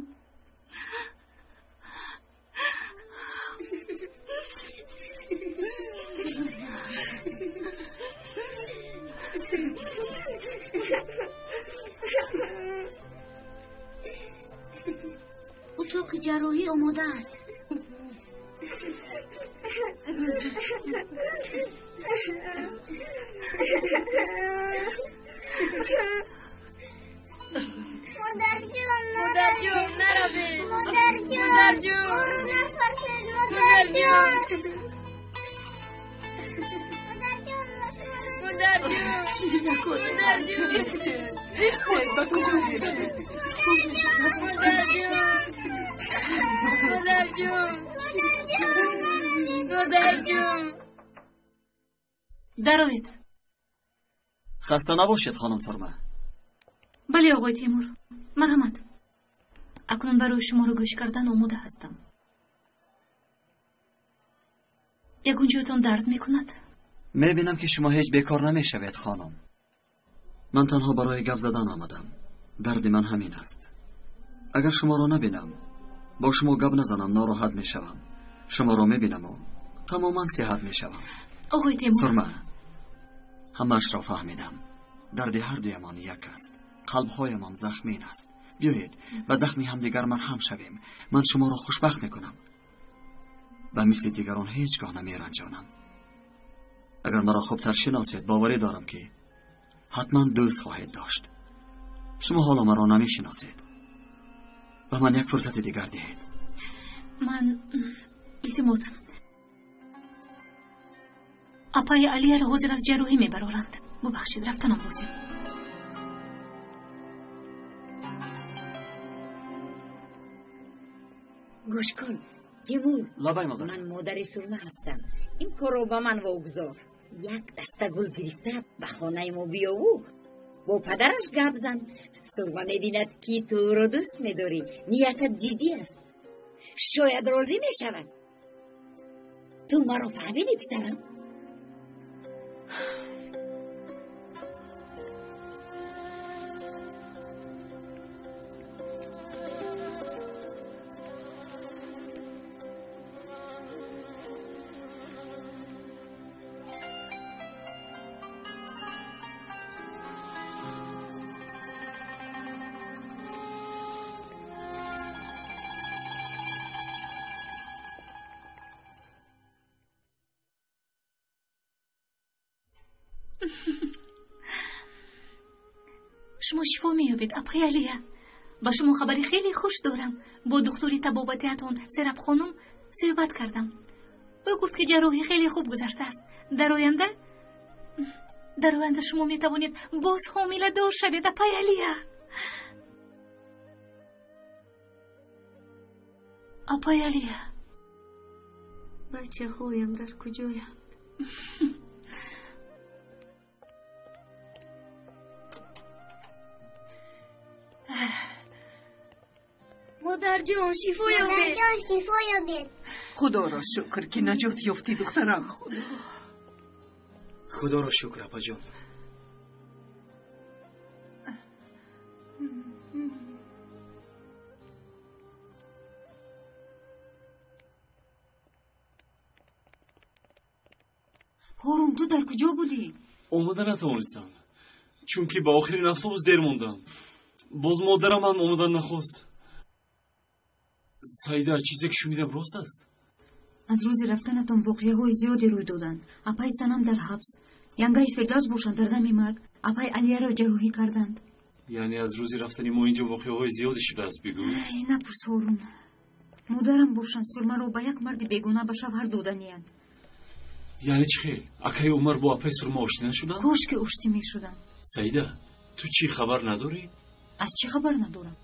Утоқи ҷарроҳӣ омода аст. Модарҷон, Модарҷон, наравед. Модарҷон, Модарҷон, моро нафарсед, модарҷон. Модарҷон, мо шуморо Модарҷон, Ширинакон, Модарҷон, истед, истед, ба куҷо мешавед? Модарҷон, Модарҷон, Модарҷон. Дароед. Хаста набошед, хонум Сурма. Бале, оғои Темур, марҳамат. Акнун барои шуморо гӯш кардан омода ҳастам. Ягон ҷоятон дард мекунад? Мебинам, ки шумо ҳеҷ бекор намешавед, хонум. Ман танҳо барои гап задан омадам. Дарди ман ҳамин аст. Агар шуморо набинам, бо шумо гап назанам, нороҳат мешавам. Шуморо мебинаму тамоман сиҳат мешавам. Оғои Темур, Сурма, ҳамаашро фаҳмидам. Дарди ҳардуямон як аст. Қалбҳоямон захмин аст. Биёед ба захми ҳамдигар марҳам шавем. Ман шуморо хушбахт мекунам. Ба мисли дигарон ҳеҷ гоҳ намеранҷонам. Агар маро хубтар шиносед, боварӣ дорам, ки ҳатман дӯст хоҳед дошт. Шумо ҳоло маро намешиносед. Ба ман як фурсати дигар диҳед. Ман, илтимос, апаи Алияро ҳозир аз ҷарроҳӣ мебароранд. Бубахшед, рафтанам лозим. Гӯш кун, Тимур. Лабай, модар. Ман модари Сурма ҳастам. Ин корро ба ман вогузор. Як даста гул гирифта ба хонаи мо биёву бо падараш гап зан. Сурма мебинад, ки ту ӯро дӯст медорӣ, ниятат ҷиддӣ аст. Шояд розӣ мешавад. Ту маро фаҳмидӣ, писарам? Шумо шифо меёбед, апай Алия. Ба шумо хабари хеле хуш дорам. Бо духтури табобатиатон Сераб хонум суҳбат кардам. Ӯ гуфт, ки ҷарроҳӣ хеле хуб гузаштааст. Дар оянда шумо метавонед боз ҳомиладор шавед, апай Алия. Апай Алия. Бачаҳоям дар куҷоянд? Модарҷон, шифо ёбед. Модарҷон, шифо ёбед. Худоро шукр, ки наҷот ёфтӣ, духтарам. Худоро шукр, апаҷон. Ҳорун, ту дар куҷо будӣ? Омада натавонистам, чунки ба охирин автобус дер мондам. Боз модарам ҳам омадан нахост. Саида, чизе ки шунидам рост аст? Аз рӯзи рафтанатон воқеаҳои зиёде рӯй доданд. Апаи Санам дар ҳабс, янгаи Фирдавс бошанд дар дами марг, апаи Алияро ҷарроҳӣ карданд. Яъне аз рӯзи рафтани мо инҷо воқеаҳои зиёде шудааст, бигӯ. Напурс, Ҳорун. Модарам бошанд Сурмаро ба як марди бегона ба шавҳар доданиянд. Яъне чӣ хел? Акаи Умар бо апаи Сурма оштӣ нашуданд? Кош ки оштӣ мешуданд. Саида, ту чӣ хабар надорӣ? Аз чӣ хабар надорам?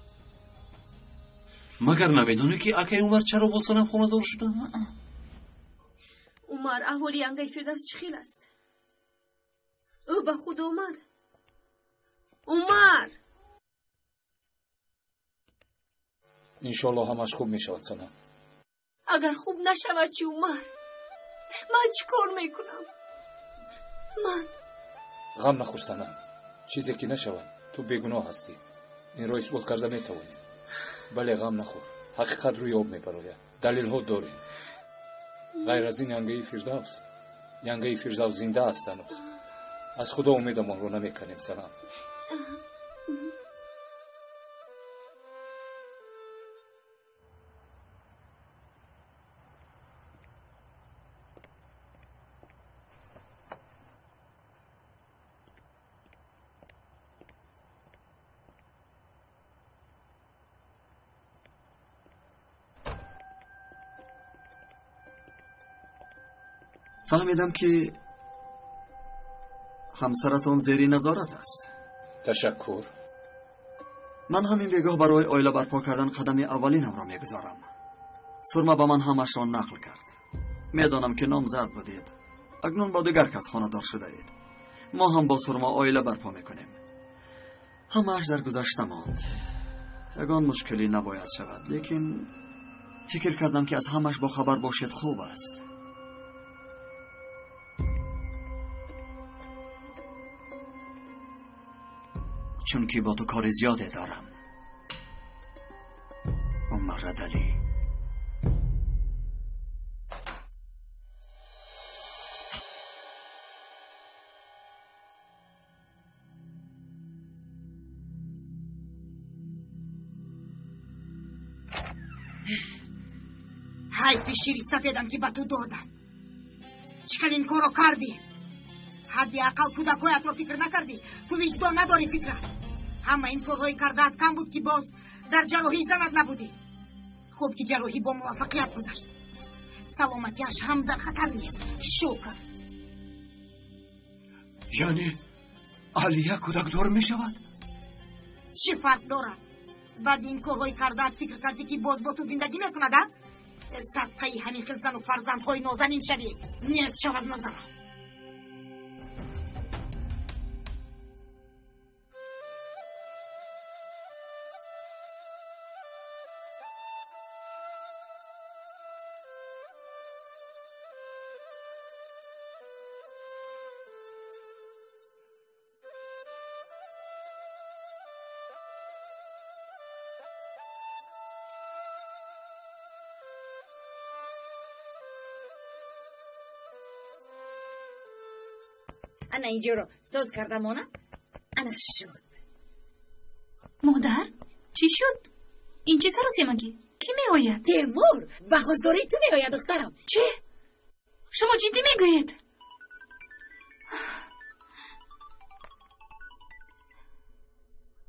Магар намедонӣ, ки акаи Умар чаро бо Санам хонадор шуданд? Умар, аҳволи янгаи Фирдавс чӣ хел аст? Ӯ ба худ омад? Умар! Иншоалло ҳамаш хуб мешавад, Санам. Агар хуб нашавад чӣ, Умар? Ман чӣ кор мекунам? Ман ғам нахӯр, Санам. Чизе ки нашавад, ту бегуноҳ ҳастӣ. Инро исбот карда метавонӣ. Бале, ғам нахӯр. Ҳақиқат рӯи об мебарояд. Далелҳо дорем. Ғайр аз ин янгаи Фирдавс зинда аст ҳанӯз. Аз Худо умедамонро намеканем, Санам. Фаҳмидам, ки ҳамсаратон зери назорат аст. Ташаккур. Ман ҳамин бегоҳ барои оила барпо кардан қадами аввалинамро мегузорам. Сурма ба ман ҳамашро нақл кард. Медонам, ки номзад будед. Акнун бо дигар кас хонадор шудаед. Мо ҳам бо Сурма оила барпо мекунем. Ҳамааш дар гузашта монд. Ягон мушкилӣ набояд шавад, лекин фикр кардам, ки аз ҳамаш бохабар бошед хуб аст. Чунки бо ту кори зиёде дорам. Умар Радалӣ. Ҳайфи шири сафедам, ки ба ту додам. Чӣ хел ин корро кардӣ? Ҳадди ақал кӯдакҳоятро фикр накардӣ? Ту виҷдон надорӣ, фикрат. Ҳама ин корҳои кардаат кам буд, ки боз дар ҷарроҳӣ занат набудӣ. Хуб, ки ҷарроҳӣ бо муваффақият гузашт. Саломатиаш ҳам дар хатар нест, шукр. Яъне Алия кӯдакдор мешавад? Чӣ фарқ дорад? Баъди ин корҳои кардаат фикр кардӣ, ки боз бо ту зиндагӣ мекунад, а? Садқаи ҳамин хел зану фарзандҳои нозанин шавӣ. Нест шав аз назарам. Ана инҷоро соз карда монам. Ана шуд. Модар, чӣ шуд? Ин чӣ саросемагӣ? Кӣ меояд? Темур ба хостгории ту меояд, духтарам. Чӣ? Шумо ҷиддӣ мегӯед?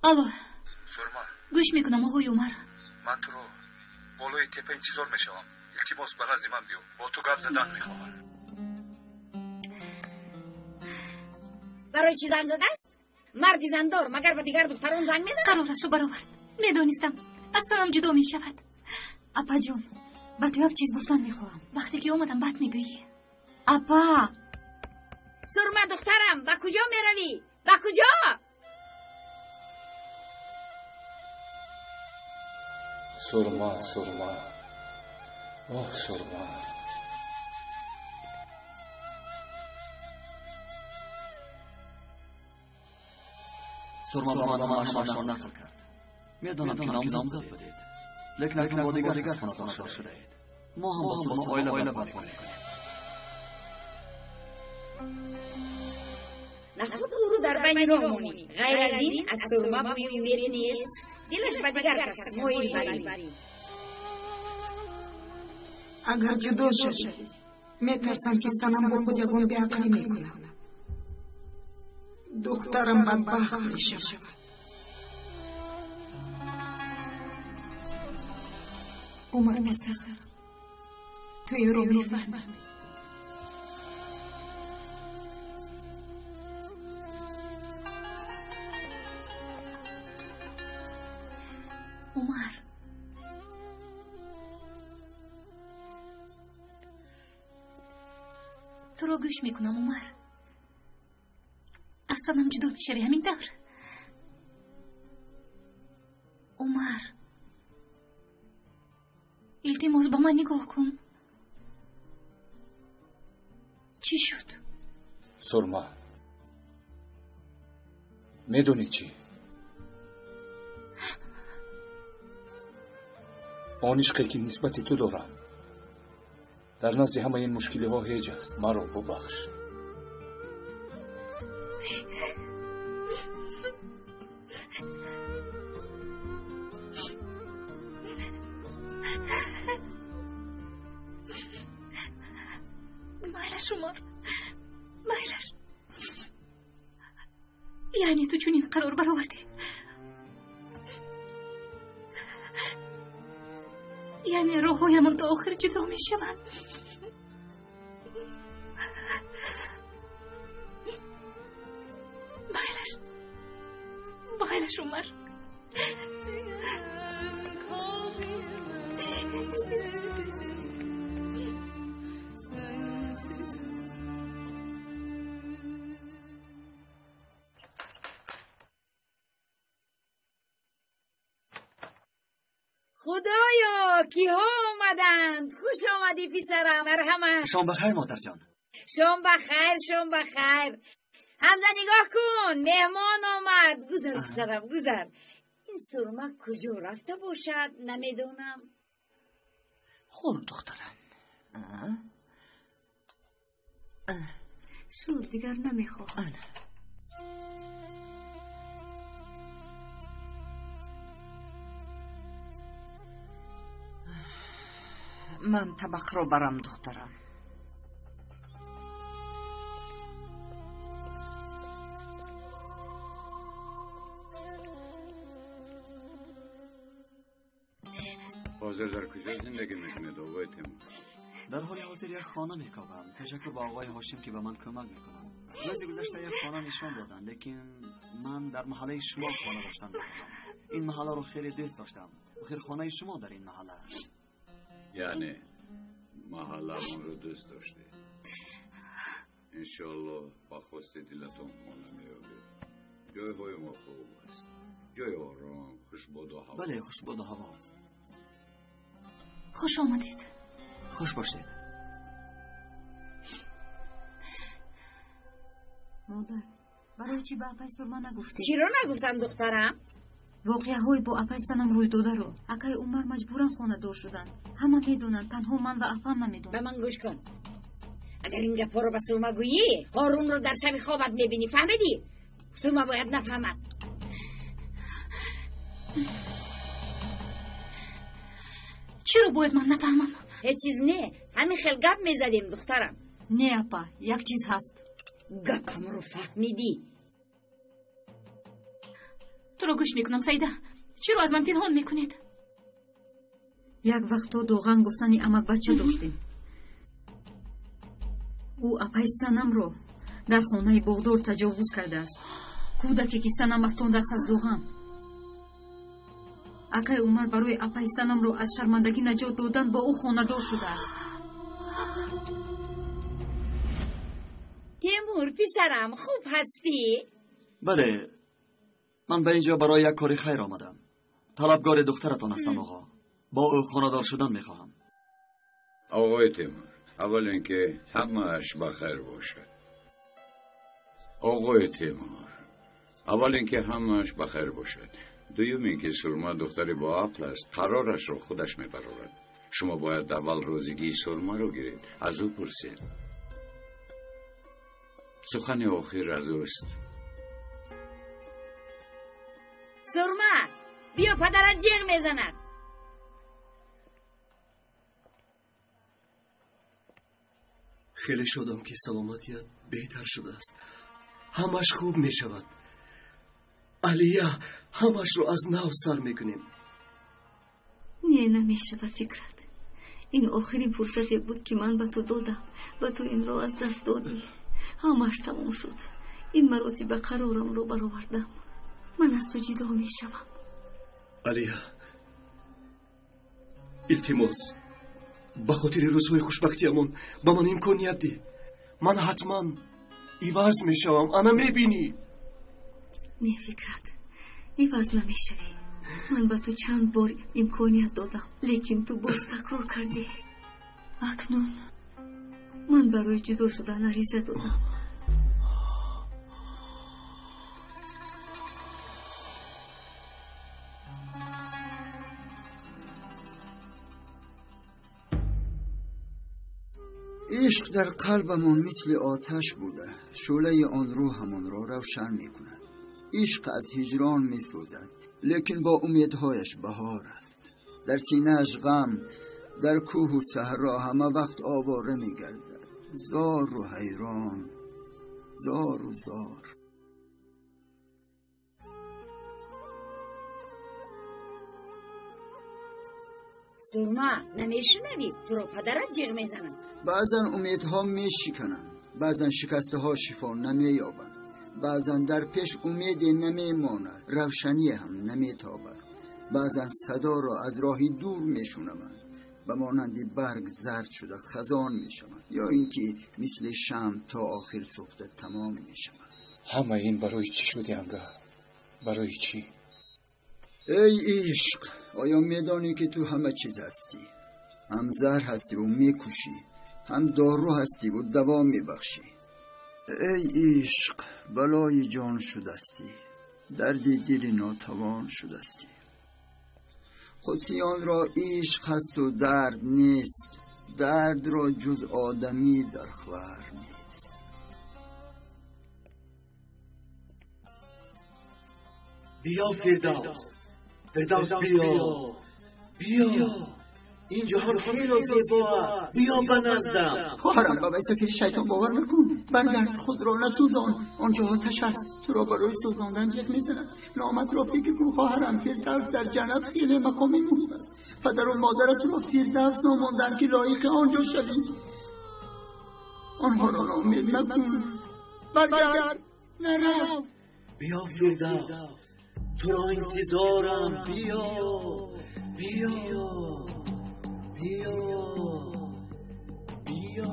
Алло. Сурма. Гӯш мекунам, оғои Умар. Ман туро болои тепа интизор мешавам. Илтимос, ба назди ман биё. Бо ту гап задан мехоҳам. Барои чӣ занг задааст? Марди зандор магар ба дигар духтарон занг мезанад? Қарорашро баровард. Медонистам, аз санам ҷудо мешавад. Апаҷон, ба ту як чиз гуфтан мехоҳам. Вақте ки омадам, баъд мегӯӣ. Апа! Сурма, духтарам, ба куҷо меравӣ? Ба куҷо? Сурма, Сурма, оҳ, Сурма. Сурма ба ман ҳамаашро нақл кард. Медонам, ки номзад будед, лекин акнун бо дигар кас хонадор шудаед. Мо ҳам бо Сурма оила барпо мекунем. Нахуд ӯро дар байни роҳ монӣ. Ғайр аз ин, аз Сурма бӯи умед нест. Дилаш ба дигар кас моил барӣ. Агар ҷудо шавӣ, метарсам, ки Санам бо худ ягон беақлӣ мекунад. Духтарам бадбахт мешавад. Умар писар, ту инро мефаҳмӣ. Умар, туро гӯш мекунам, Умар. Аз Санам ҷудо мешавӣ, ҳамин тавр? Умар, илтимос, ба ман нигоҳ кун. Чӣ шуд? Сурма, медонӣ чӣ? Он ишқе, ки нисбати ту дорам, дар назди ҳамаи ин мушкилиҳо ҳеҷ аст. Маро бубахш. Майлаш, Умар, майлаш. Яъне ту чунин қарор баровардӣ? Яъне роҳҳоямон то охир ҷудо мешаванд? Майлаш, майлаш, Умар. Худоё, киҳо омаданд! Хуш омадӣ, писарам, марҳамат. Шом бахайр, модарҷон. Шом бахайр, шом бахайр. Ҳамза, нигоҳ кун, меҳмон омад. Гузар, писарам, гузар. Ин Сурма куҷо рафта бошад, намедонам. Хӯр, духтарам. Шуд, дигар намехоҳам. Ман табақро барам, духтарам. Ҳозир дар куҷо зиндагӣ мекунед, оғои Темур? Дар ҳоли ҳозир як хона мекобам. Ташаккур ба оғои Ҳошим, ки ба ман кӯмак мекунанд. Рӯзи гузашта як хона нишон доданд, лекин ман дар маҳаллаи шумо хона доштан мехоҳам. Ин маҳалларо хеле дӯст доштам. Охир хонаи шумо дар ин маҳалла аст. Яъне маҳалламонро дӯст доштед. Иншоаллоҳ, ба хости дилатон хона меёбед. Ҷойҳои мо хуб аст, ҷои ором, хушбоду ҳаво. Бале, хушбоду ҳаво аст. Хуш омадед. Хуш бошед. Модар, барои чӣ ба апай Сурма нагуфтед? Чиро нагуфтам, духтарам? Воқеаҳои бо апай Санам рӯй додаро. Акаи Умар маҷбуран хонадор шуданд. Ҳама медонанд, танҳо ман ва апам намедонам. Ба ман гӯш кун. Агар ин гапҳоро ба Сурма гӯӣ, Ҳорунро дар шаби хобат мебинӣ, фаҳмидӣ? Сурма бояд нафаҳмад. Чиро бояд ман нафаҳмам? Ҳеҷ чиз не, ҳамин хел гап мезадем, духтарам. Не, апа, як чиз ҳаст. Гапамро фаҳмидӣ? Туро гӯш мекунам, Саида. Чиро аз ман пинҳон мекунед? Як вақто доған гуфтани амакбача доштем. Ӯ апаи Санамро дар хонаи боғдор таҷовуз кардааст. Кӯдаке ки Санам афтондааст аз доған. Акай Умар барои апаи Санамро аз шармандагӣ наҷот додан бо ӯ хонадор шудааст. Темур, писарам, хуб ҳастӣ? Бале, ман ба ин ҷо барои як кори хайр омадам. Талабгори духтаратон ҳастам, оғо. Бо ӯ хонадор шудан мехоҳам. Оғои Темур, аввал ин ки ҳамааш ба хайр бошад. Оғои Темур, аввал ин ки ҳамааш ба хайр бошад. Дуюм ин ки Сурма духтари боақл аст, қарорашро худаш мебарорад. Шумо бояд аввал розигии Сурмаро гиред, аз ӯ пурсед. Сухани охир аз ӯст. Сурма, биё, падарат ҷеғ мезанад. Хеле шодам ки саломатият беҳтар шудааст. Ҳамаш хуб мешавад. Алия, ҳамашро аз нав сар мекунем. Не, намешавад, Фикрат. Ин охирин фурсате буд ки ман ба ту додам ва ту инро аз даст додӣ. Ҳамаш тамом шуд. Ин маротиба қарорамро баровардам. Ман аз ту ҷудо мешавам. Алия, илтимос, ба хотири рӯзҳои хушбахтиямон ба ман имконият деҳ. Ман ҳатман иваз мешавам, ана мебинӣ. Не, Фикрат, иваз намешавӣ. Ман ба ту чанд бор имконият додам, лекин ту боз такрор кардӣ. Акнун ман барои ҷудо шудан ариза додам. Ишқ дар қалбамон мисли оташ буда, шӯълаи он рӯҳамонро равшан мекунад. Ишқ аз ҳиҷрон месӯзад, лекин бо умедҳояш баҳор аст. Дар синааш ғам, дар кӯҳу саҳро ҳама вақт овора мегардад. Зору ҳайрон, зору зор. Сурма, намешунавӣ? Туро падарат ҷеғ мезанад. Баъзан умедҳо мешикананд, баъзан шикастаҳо шифо намеёбанд, баъзан дар пеш умеде намемонад, равшанӣ ҳам наметобад. Баъзан садоро аз роҳи дур мешунаванд, ба монанди барг зард шуда хазон мешаванд, ё ин ки мисли шамъ то охир сӯхта тамом мешаванд. Ҳама ин барои чӣ шуди, анга? Барои чӣ? Эй ишқ, оё медонӣ ки ту ҳама чиз ҳастӣ? Ҳам заҳр ҳастиву мекушӣ, ҳам дору ҳастиву даво мебахшӣ. Эй ишқ, балои ҷон шудастӣ, дарди дили нотавон шудастӣ. Қудсиёнро ишқ ҳасту дард нест, дардро ҷуз одамӣ дар хвар нест. Биё, Фирдавс, Фирдавс, биё, биё. Ин ҷаҳон хело зебо аст. Биё ба наздам. Хоҳарам, ба вайсафири шайтон бовар накун. Баргард, худро насӯзон. Он ҷо оташ аст, туро барои сӯзондан ҷеғ мезанад. Номатро фикр кун, хоҳарам. Фирдавс дар ҷаннат хеле мақоми муҳим аст. Падару модарат туро Фирдавс номонданд ки лоиқи он ҷо шавӣ. Онҳоро ноумед накун. Баргард, нарав. Биё, Фирдавс, туро интизорам. Биё, биё, биё, биё,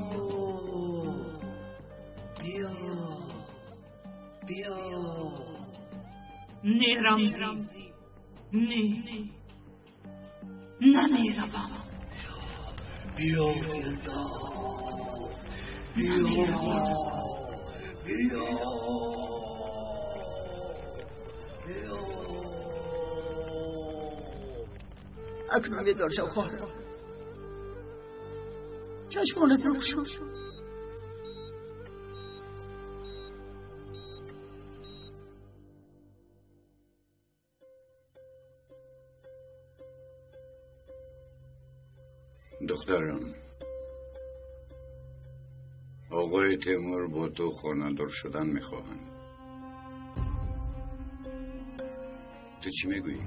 биё, биё. Не, Рамзӣ, не, намеравам. Биё, Фирдавс, биё, биё. Акнун бедор шав, хоҳарам. Чашмонатро кушо. Духтарам, оғои Темур бо ту хонадор шудан мехоҳанд. Ту чӣ мегӯӣ?